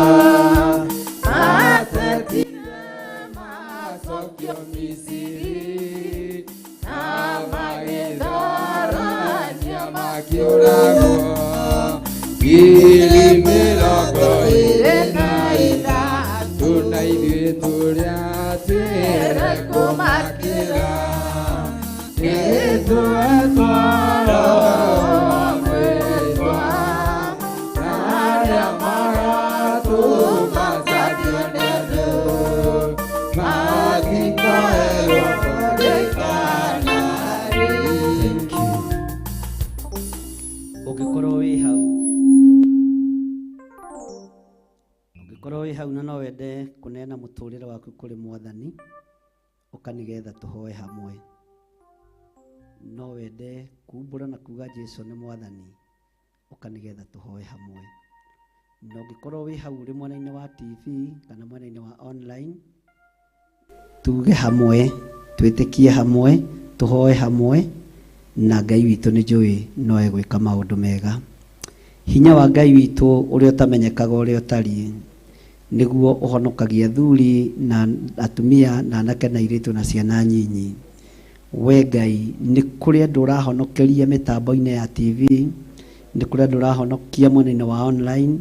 Matetire macokio Misiri, na magĩtharania makĩũragwo 23,000 na ithuĩ tũrĩa twĩre kũmakĩra. Ũngĩkorwo wĩ hau, ũngĩkorwo wĩ hau na no wende kũneana mũtũrĩre waku kũrĩ Mwathani, ũka nĩgetha tũhoe hamwe. No wende kumbũra na kuga Jesu nĩ Mwathani, ũka nĩgetha tũhoe hamwe. Na ũngĩkorwo wĩ hau ũrĩ mwena-inĩ wa TV kana mwena-inĩ wa online, tuge hamwe, twĩtĩkie hamwe, tũhoe hamwe, na Ngai witũ nĩ njũĩ no egwĩka maũndũ mega. Hinya wa Ngai witũ ũrĩa ũtamenyekaga ũrĩa ũtariĩ, nĩguo ũhonokagia athuri na atumia na anake na airĩtu na ciana nyinyi. We Ngai, nĩ kũrĩ andũ ũrahonokeria mĩtambo-inĩ ya TV, nĩ kũrĩ andũ ũrahonokia mwena-inĩ wa online.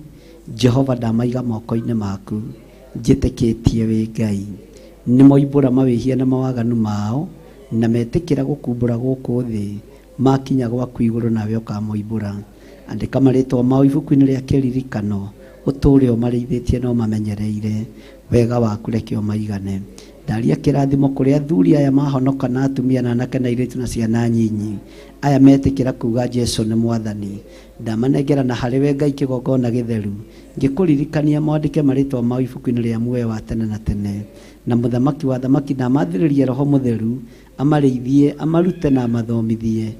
Jehova ndamaiga moko-inĩ maku, njĩtĩkĩtie wĩ Ngai. Nĩ moimbũra mawĩhia na mawaganu mao, na metĩkĩra gũkumbũra gũkũ thĩ, makinya gwaku igũrũ nawe ũkamoimbũra. Andĩka marĩtwa mao ibuku-inĩ rĩa kĩririkano, ũtũũre ũmarĩithĩtie na ũmamenyereire. Wega waku reke ũmaigane. Ndaria kĩrathimo kũrĩ athuri aya mahonoka na atumia na anake na airĩtu na ciana nyinyi, aya metĩkĩra kuga Jesu nĩ Mwathani. Ndamanengera na harĩ we Ngai kĩgongona gĩtheru, ngĩkũririkania mwandĩke marĩtwa mao ibuku-inĩ rĩa muoyo wa tene na tene. Na mũthamaki wa thamaki ndamathĩrĩrie Roho Mũtheru, amarĩithie, amarute na amathomithie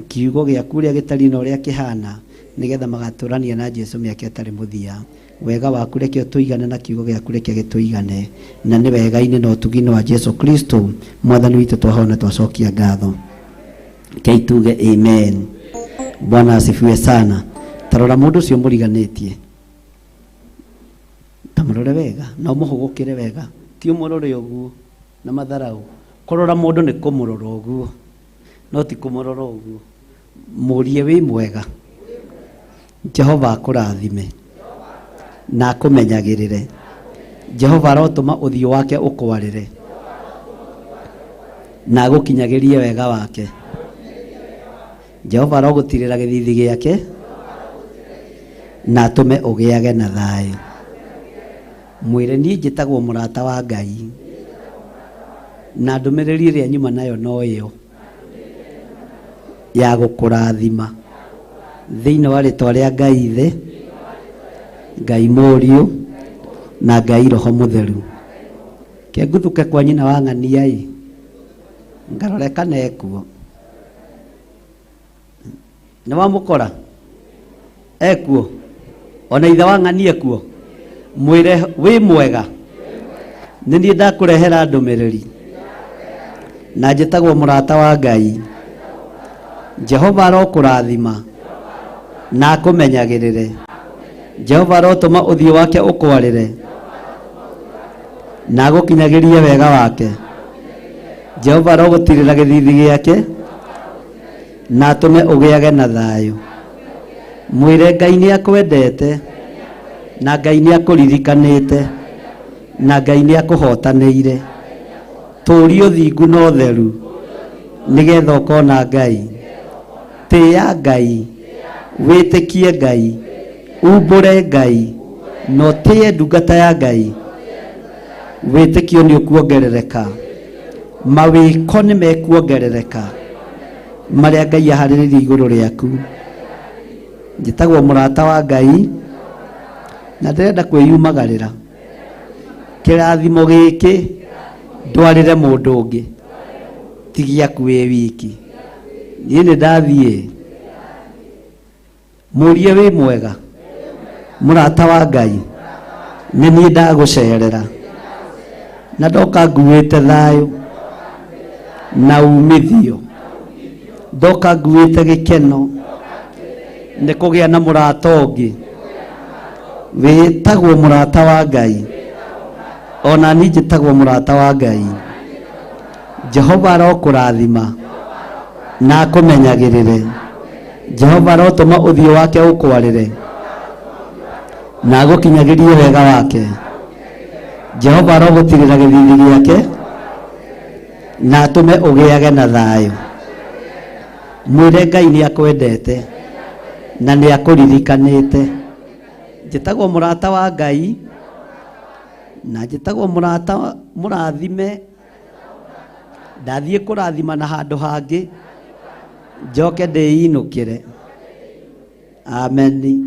kiugo gĩaku ũrĩa gĩtariĩ na ũrĩa kĩhana, nĩgetha magatũrania na Jesu mĩaka ĩtarĩ mũthia. Wega waku reke ũtũigane na kiugo gĩaku reke gĩtũigane, na nĩ wega-inĩ na ũtugi-inĩ wa Jesu Kristo mwathani witũ twahona twacokia ngatho. Rekei tuge amen. Bwana asifiwe sana. Tarora mũndũ ũcio mũriganĩtie, ta mũrore wega na ũmũhũgũkĩre wega, ti ũmũrore ũguo na matharau. Kũrora mũndũ nĩ kũmũrora ũguo, no ti kũmũrora ũguo. Mũrie wĩ mwega, Jehova akũrathime na akũmenyagĩrĩre. Jehova arotũma ũthiũ wake ũkwarĩre na agũkinyagĩrie wega wake. Jehova arogũtirĩra gĩthithi gĩake na atũme ũgĩage na thayũ. Mwĩre niĩ njĩtagwo mũrata wa Ngai, na ndũmĩrĩri ĩrĩa nyuma nayo no ĩyo ya gũkũrathima thĩinĩ wa rĩtwa rĩa Ngai Ithe, Ngai Mũriũ na Ngai Roho Mũtheru. Ke nguthuke kwa nyina wa ng'ania ĩ, ngarore kana ekuo. Nĩ wamũkora? Ekuo? Ona ithe wa ng'ania ekuo? Mwĩre wĩ mwega, nĩ niĩ ndakũrehera ndũmĩrĩri na njĩtagwo mũrata wa Ngai. Jehova arokũrathima na akũmenyagĩrĩre. Jehova arotũma ũthiũ wake ũkwarĩre na agũkinyagĩrie wega wake. Jehova arogũtirĩra gĩthithi gĩake na atũme ũgĩage na thayũ. Mwĩre Ngai nĩ akwendete na Ngai nĩ akũririkanĩte na Ngai nĩ akũhotanĩire. Tũria ũthingu na ũtheru nĩgetha ũkona Ngai. Tĩĩa Ngai, wĩtĩkie Ngai, umbũre Ngai, na ũtĩe ndungata ya Ngai. Wĩtĩkio nĩ ũkuongerereka, mawĩko nĩ mekuongerereka marĩa Ngai aharĩrĩirie igũrũ rĩaku. Njĩtagwo mũrata wa Ngai na ndĩrenda kwĩyumagarĩra. Kĩrathimo gĩkĩ ndwarĩre mũndũ ũngĩ, ti gĩaku wĩ wiki. Niĩ nĩ ndathiĩ. Mũrie wĩ mwega, mũrata wa Ngai, nĩ niĩ ndagũcerera na ndoka nguĩte thayũ na umithio, ndoka nguĩte gĩkeno nĩ kũgĩa na mũrata ũngĩ wĩtagwo mũrata wa Ngai. Ona niĩ njĩtagwo mũrata wa Ngai. Jehova arokũrathima na akũmenyagĩrĩre. Jehova arotũma ũthiũ wake ũkwarĩre na agũkinyagĩrie wega wake. Jehova arogũtirĩra gĩthithi gĩake na atũme ũgĩage na thayũ. Mwĩre Ngai nĩ akwendete na nĩ akũririkanĩte. Njĩtagwo mũrata wa Ngai na njĩtagwo mũrata mũrathime. Ndathiĩ kũrathima na handũ hangĩ njoke ndĩinũkĩre. Ameni.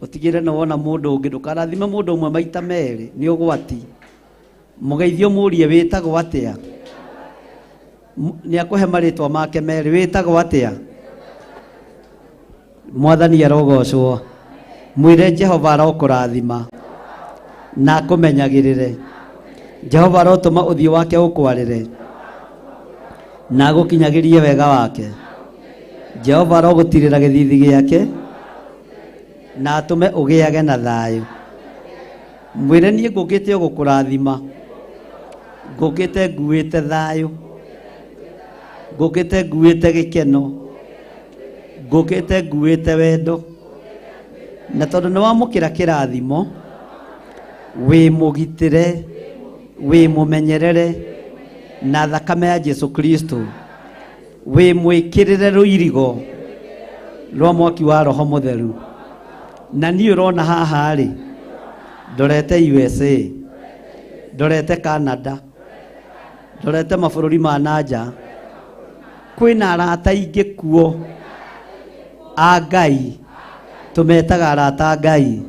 Ũtigĩre nĩ wona mũndũ ũngĩ, ndũkarathime mũndũ ũmwe maita merĩ, nĩ ũgwati. Mũgeithio mũrie wĩtagwo atĩa, nĩ akũhe marĩtwa make merĩ, wĩtagwo atĩa. Mwathani arogocwo. Mwĩre Jehova arokũrathima na akũmenyagĩrĩre. Jehova arotũma ũthiũ wake ũkwarĩre na agũkinyagĩrie wega wake. Jehova arogũtirĩra gĩthithi gĩake na atũme ũgĩage na thayũ. Mwĩre niĩ ngũkĩte o gũkũrathima, ngũkĩte nguĩte thayũ, ngũkĩte nguĩte gĩkeno, ngũkĩte nguĩte wendo. Na tondũ nĩ wamũkĩra kĩrathimo, wĩ mũgitĩre, wĩ mũmenyerere na thakame ya Jesu Kristo, wĩ mwĩkĩrĩre rũirigo rwa mwaki wa Roho Mũtheru. Na niĩ ũrona haha rĩ, ndorete USA, ndorete Canada, ndorete mabũrũri ma nanja, kwĩna arata aingĩ kuo a Ngai, tũmetaga arata a Ngai.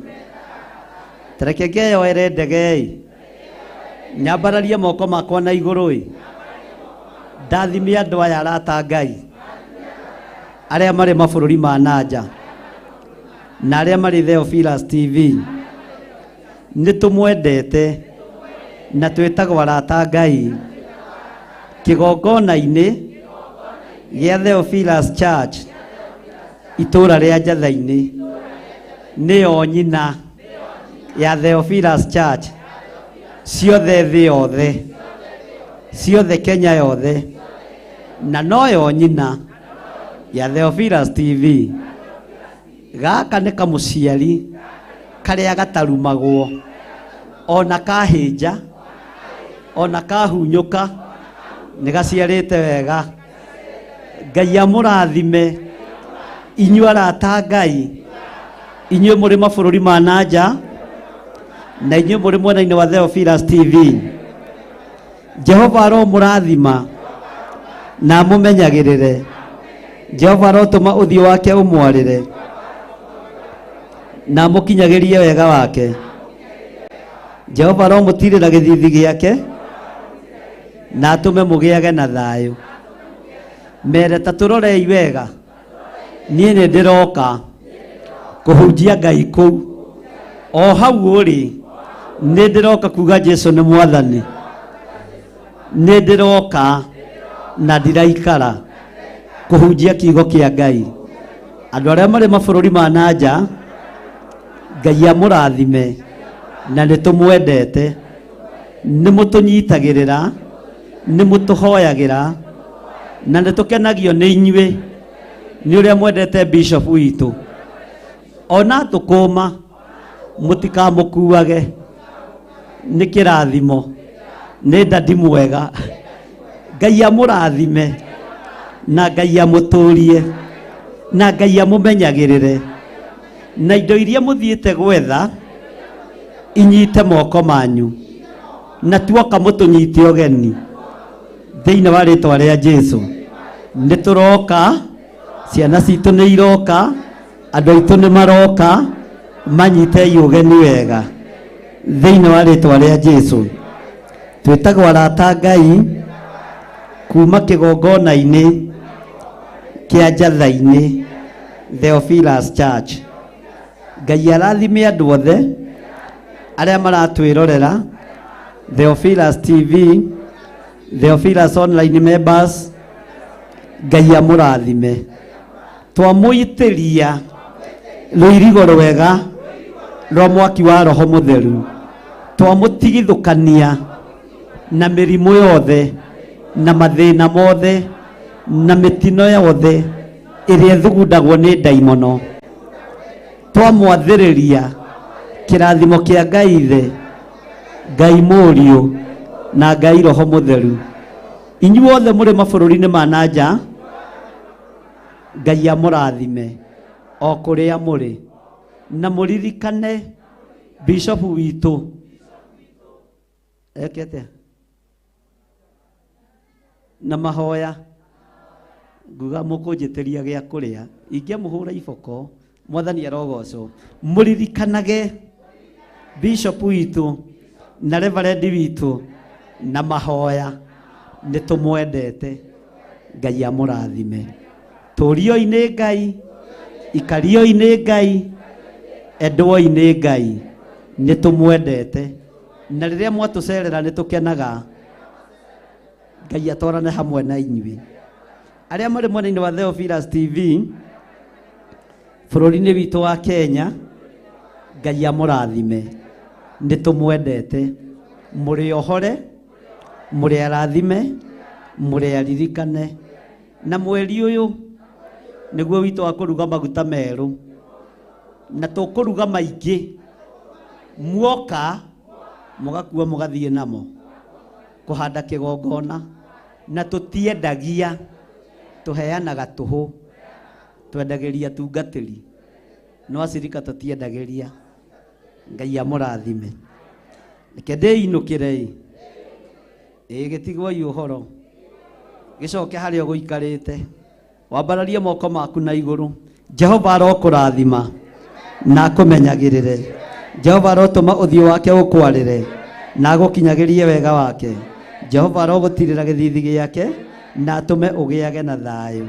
Tareke ngeyoere ndege ĩ, nyambararie moko makwa na igũrũ ĩ, ndathime andũ aya arata a Ngai arĩa marĩ mabũrũri ma nanja na arĩa marĩ Theophilus TV. Nĩ tũmwendete na twĩtagwo arata Ngai. Kĩgongona-inĩ gĩa Theophilus Church itũra rĩa Njatha-inĩ, nĩyo nyina ya Theophilus Church ciothe thĩ yothe, ciothe Kenya yothe, na noyo nyina ya Theophilus TV. Gaka nĩ kamũciari karĩa gatarumagwo ona kahĩnja ona kahunyũka, nĩ gaciarĩte wega. Ngai amũrathime inyuĩ arata Ngai, inyuĩ mũrĩ mabũrũri ma nanja na inyuĩ mũrĩ mwena-inĩ wa Theophilus TV. Jehova aromũrathima na amũmenyagĩrĩre. Jehova arotũma ũthiũ wake ũmwarĩre na amũkinyagĩrie wega wake. Jehova aromũtirĩra gĩthithi gĩake na atũme mũgĩage na thayũ. Mere ta tũrorei wega, niĩ nĩ ndĩroka kũhunjia Ngai kũu o hau ũrĩ. Nĩ ndĩroka kuga Jesu nĩ mwathani. Nĩ ndĩroka na ndiraikara kũhunjia kiugo kĩa Ngai. Andũ arĩa marĩ mabũrũri ma nanja, Ngai amũrathime na nĩ tũmwendete. Nĩ mũtũnyitagĩrĩra, nĩ mũtũhoyagĩra, na nĩ tũkenagio nĩ inyuĩ nĩ ũrĩa mwendete bishop witũ. Ona tũkũma mũtikamũkuage, nĩ kĩrathimo, nĩ ndadi mwega. Ngai amũrathime na Ngai amũtũrie na Ngai amũmenyagĩrĩre, na indo iria mũthiĩte gwetha inyite moko manyu, na tuoka mũtũnyite ũgeni thĩinĩ wa rĩtwa rĩa Jesu. Nĩ tũroka, ciana citũ nĩ iroka, andũ aitũ nĩ maroka, manyitei ũgeni wega thĩinĩ wa rĩtwa rĩa Jesu. Twĩtagwo arata Ngai kuma kĩgongona-inĩ kĩa Njatha-inĩ Theophilus Church. Ngai arathime andũ othe arĩa maratwĩrorera Theophilus TV, Theophilus Online members. Ngai amũrathime. Twamũitĩria rũirigo rwega rwa mwaki wa Roho Mũtheru, twamũtigithũkania na mĩrimũ yothe na mathĩna mothe na mĩtino yothe ĩrĩa ĩthugundagwo nĩ ndaimono. Twamwathĩrĩria kĩrathimo kĩa Ngai Ithe, Ngai Mũriũ na Ngai Roho Mũtheru. Inyuothe mũrĩ mabũrũri-inĩ ma nanja, Ngai amũrathime o kũrĩa mũrĩ, na mũririkane bishop witũ ekete na mahoya. Nguga mũkũnjĩtĩria gĩa kũrĩa, ingĩamũhũra iboko, mwathani arogocwo. Mũririkanage bishop witũ na reverend witũ na mahoya, nĩ tũmwendete. Ngai amũrathime. Tũrioi nĩ Ngai, ikarioi nĩ Ngai, endwoi nĩ Ngai, nĩ tũmwendete. Na rĩrĩa mwatũcerera nĩ tũkenaga. Ngai atwarane hamwe na inyuĩ. Arĩa marĩ mwena-inĩ wa Theophilus TV bũrũri-inĩ witũ wa Kenya, Ngai amũrathime. Nĩ tũmwendete. Mũrĩ ohore, mũrĩ arathime, mũrĩ aririkane. Na mweri ũyũ nĩguo witũ wa kũruga maguta merũ, na tũkũruga maingĩ. Muoka mũgakua mũgathiĩ namo kũhanda kĩgongona, na tũtiendagia, tũheanaga tũhũ, twendagĩria tungatĩri, no acirika tũtiendagĩria. Ngai amũrathime. Reke ndĩinũkĩre ĩ, ĩ gĩtigwoi ũhoro, gĩcoke harĩa ũgũikarĩte, wambararie moko maku na igũrũ. Jehova arokũrathima na akũmenyagĩrĩre. Jehova arotũma ũthiũ wake ũkwarĩre na agũkinyagĩrie wega wake. Jehova arogũtirĩra gĩthithi gĩake na atũme ũgĩage na thayũ.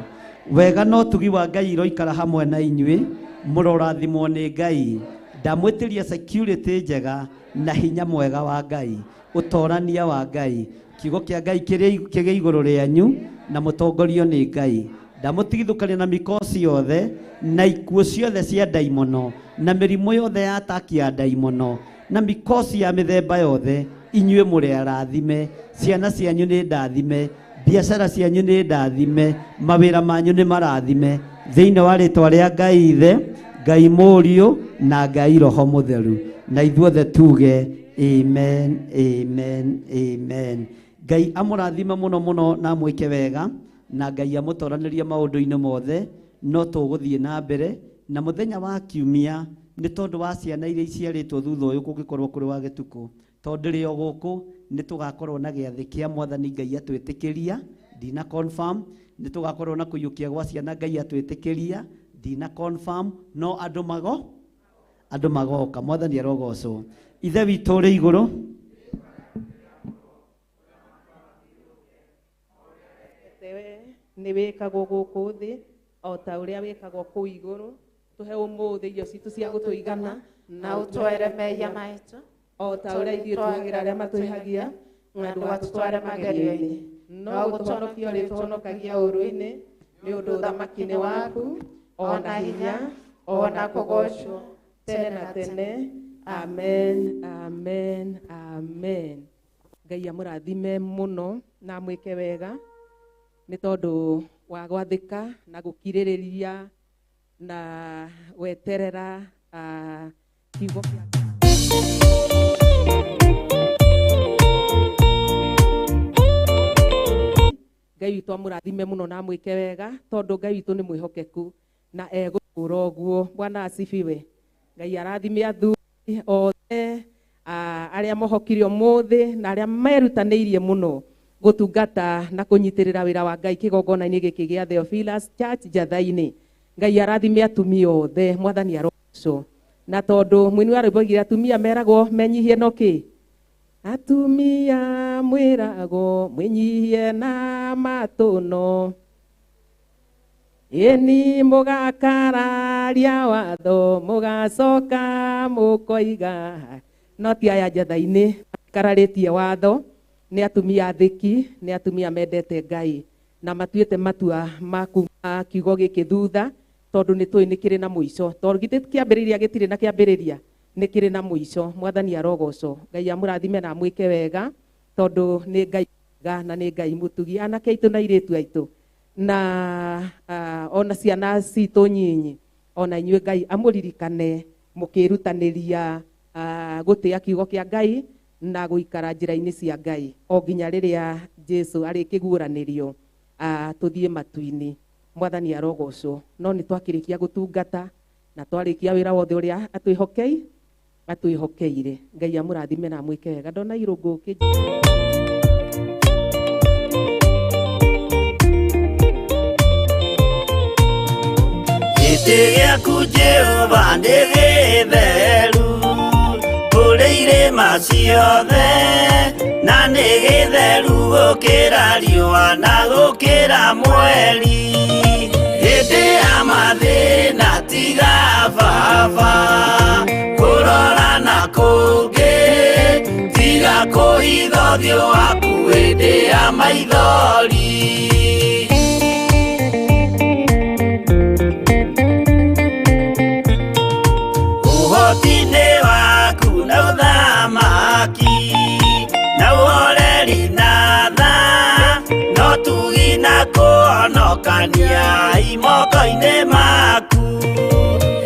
Wega na ũtugi wa Ngai iroikara hamwe na inyuĩ. Mũrorathimwo nĩ Ngai. Ndamwĩtĩria security njega na hinya mwega wa Ngai, ũtorania wa Ngai, kiugo kĩa Ngai kĩgĩe igũrũ rĩanyu na mũtongorio nĩ Ngai. Ndamũtigithũkania na mikosi yothe na ikuũ ciothe cia ndaimono na mĩrimũ yothe ya ataki ya ndaimono na mikosi ya mĩthemba yothe. Inyuĩ mũrĩ arathime, ciana cianyu nĩ ndathime, biacara cianyu nĩ ndathime, mawĩra manyu nĩ marathime, thĩinĩ wa rĩtwa rĩa Ngai Ithe, Ngai Mũriũ na Ngai Roho Mũtheru. Na ithuothe tuge amen, amen, amen. Ngai amũrathime mũno mũno na amwĩke wega, na Ngai amũtoranĩrie maũndũ-inĩ mothe. No tũgũthiĩ na mbere na mũthenya wa kiumia nĩ tondũ wa ciana iria iciarĩtwo thutha ũyũ kũngĩkorwo kũrĩ wa gĩtukũ, tondũ rĩ o gũkũ nĩ tũgakorwo na gĩathĩ kĩa Mwathani Ngai atwĩtĩkĩria, ndina confirm, nĩ tũgakorwo na kũiyũkia gwa ciana Ngai atwĩtĩkĩria, ndina confirm, no andũ mago andũ magoka. Mwathani arogocwo. Ithe witũ ũrĩ igũrũ, nĩ wĩkagwo gũkũ thĩ o ta ũrĩa wĩkagwo kũu igũrũ. Tũhe ũmũthĩ irio citũ cia gũtũigana, na ũtwere mehia maitũ o ta ũrĩa ithuĩ tuohagĩra arĩa matwĩhagia, na ndũgatũtware magerio-inĩ, no gũtũhonokia ũrĩtũhonokagia ũũru-inĩ, nĩ ũndũ ũthamaki nĩ waku, o na hinya, o na kũgoocwo tene na tene. Amen, amen, amen. Ngai amũrathime mũno na amwĩke wega nĩ tondũ wa gwathĩka na gũkirĩrĩria na gweterera kiugo kĩa Ngai witũ amũrathime mũno na amwĩke wega, tondũ Ngai witũ nĩ mwĩhokeku na egũtũũra ũguo. Bwana asifiwe. Ngai arathime athuri othe arĩa mohokire ũmũthĩ na arĩa merutanĩirie mũno gũtungata na kũnyitĩrĩra wĩra wa Ngai kĩgongona-inĩ gĩkĩ gĩa Theophilus Church Njatha-inĩ. Ngai arathime atumia othe, Mwathani arogocwo. Na tondũ mũini wa rwĩmbo oigire atumia meragwo menyihie no kĩ? Atumia mwĩragwo mwĩnyihie na matũno, ĩni mũgakararia watho mũgacoka mũkoiga. No ti aya Njatha-inĩ makararĩtie watho, nĩ atumia athĩki, nĩ atumia mendete Ngai na matuĩte matua ma kuma kiugo gĩkĩ thutha, tondũ nĩ tũĩ nĩ kĩrĩ na mũico. Tondũ githĩ kĩambĩrĩria gĩtirĩ na kĩambĩrĩria, nĩ kĩrĩ na mũico. Mwathani arogocwo. Ngai amũrathime na amwĩke wega, tondũ nĩ Ngai mwega na nĩ Ngai mũtugi. Anake aitũ na airĩtu aitũ na ona ciana citũ nyinyi, ona inyuĩ Ngai amũririkane mũkĩrutanĩria gũtĩa kiugo kĩa Ngai na gũikara njĩra-inĩ cia Ngai o nginya rĩrĩa Jesu arĩkĩguũranĩrio tũthiĩ matu-inĩ. Mwathani arogocwo. No nĩ twakĩrĩkia gũtungata na twarĩkia wĩra wothe ũrĩa atwĩhokeire. Ngai amũrathime na amwĩke wega. Ndona irũngũ kĩ Gĩtĩ gĩaku Jehova nĩ gĩtheru kũrĩ irĩma ciothe, na nĩ gĩtheru gũkĩra riũa na gũkĩra mweri. Hĩndĩ ya mathĩna tiga baba kũrora na kũngĩ, tiga kũhitha ũthiũ waku hĩndĩ ya maithori. Ũhoti-inĩ waku na ũthamaki na ũhoreri na tha, no tugi na kũhonokania moko-inĩ maku.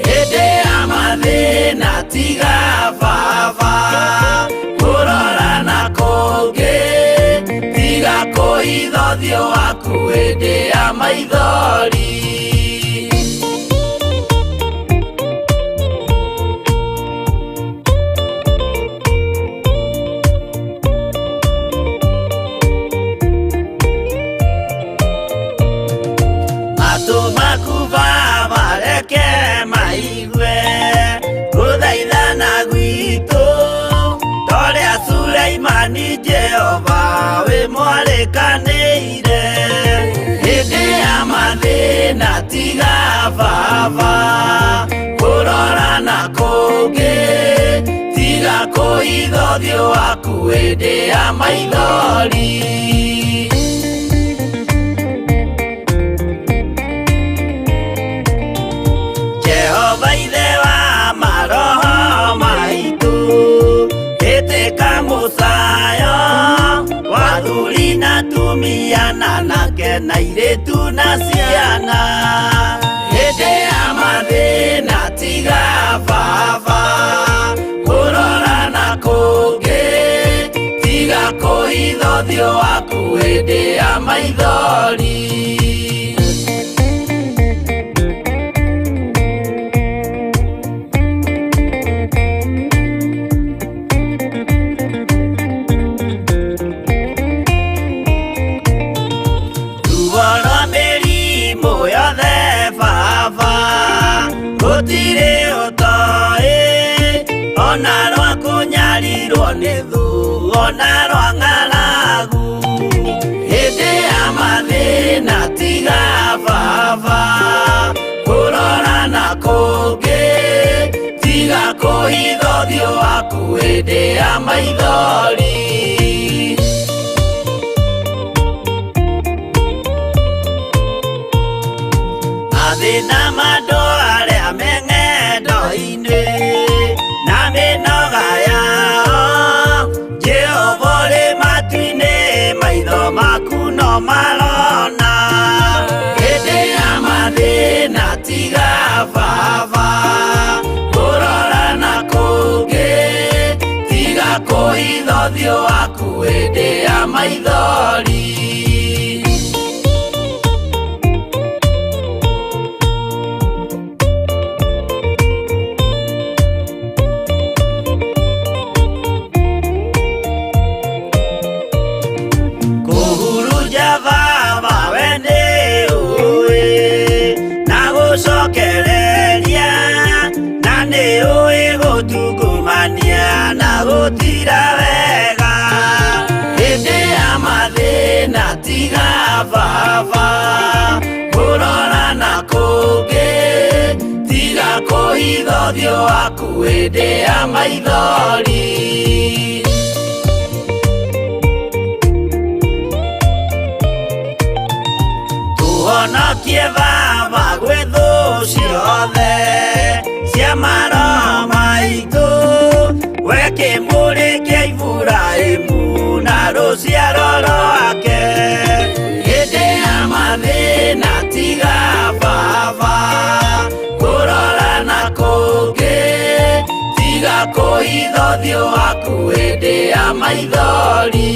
Hĩndĩ ya mathĩna tiga baba kũrora na kũngĩ, tiga kũhitha ũthiũ waku hĩndĩ ya maithori. Suleimani Jehova wĩ mwarĩkanĩire. Hĩndĩ ya mathĩna tiga baba kũrora na kũngĩ tiga kũhitha ũthiũ waku hĩndĩ ya maithori. Jehova ithe wa maroho maitũ ĩtĩka mũcayo wa athuri na atumia na anake na airĩtu na ciana hĩndĩ ya mathĩna tiga baba kũrora na kũngĩ tiga kũhitha ũthiũ waku hĩndĩ ya maithori. Ruo rwa mĩrimũ yothe baba gũtirĩ ũtoĩ ona rwa kũnyarirwo nĩ thũ ona rwa ng'aragu hĩndĩ ya mathĩna tiga baba kũrora na kũngĩ tiga kũhitha ũthiũ waku hĩndĩ ya maithori. Mathĩna ma andũ arĩa me ng'endo-inĩ na mĩnoga yao Jehova ũrĩ matu-inĩ maitho maku no marona hĩndĩ ya mathĩna tiga baba kũrora na kũngĩ tiga kũhitha ũthiũ waku hĩndĩ ya maithori. Kũhurunja baba we nĩ ũĩ na gũcokereria na nĩ ũĩ gũtungumania na gũtira wega hĩndĩ ya mathĩna tiga baba kũrora na kũngĩ tiga kũhitha ũthiũ waku hĩndĩ ya maithori. Tũhonokie baba gwĩ thũ ciothe cia maroho maitũ we kĩmũrĩ kĩa Iburahĩmu na rũciaro rwake hĩndĩ ya mathĩna tiga baba kũrora na kũngĩ tiga kũhitha ũthiũ waku hĩndĩ ya maithori.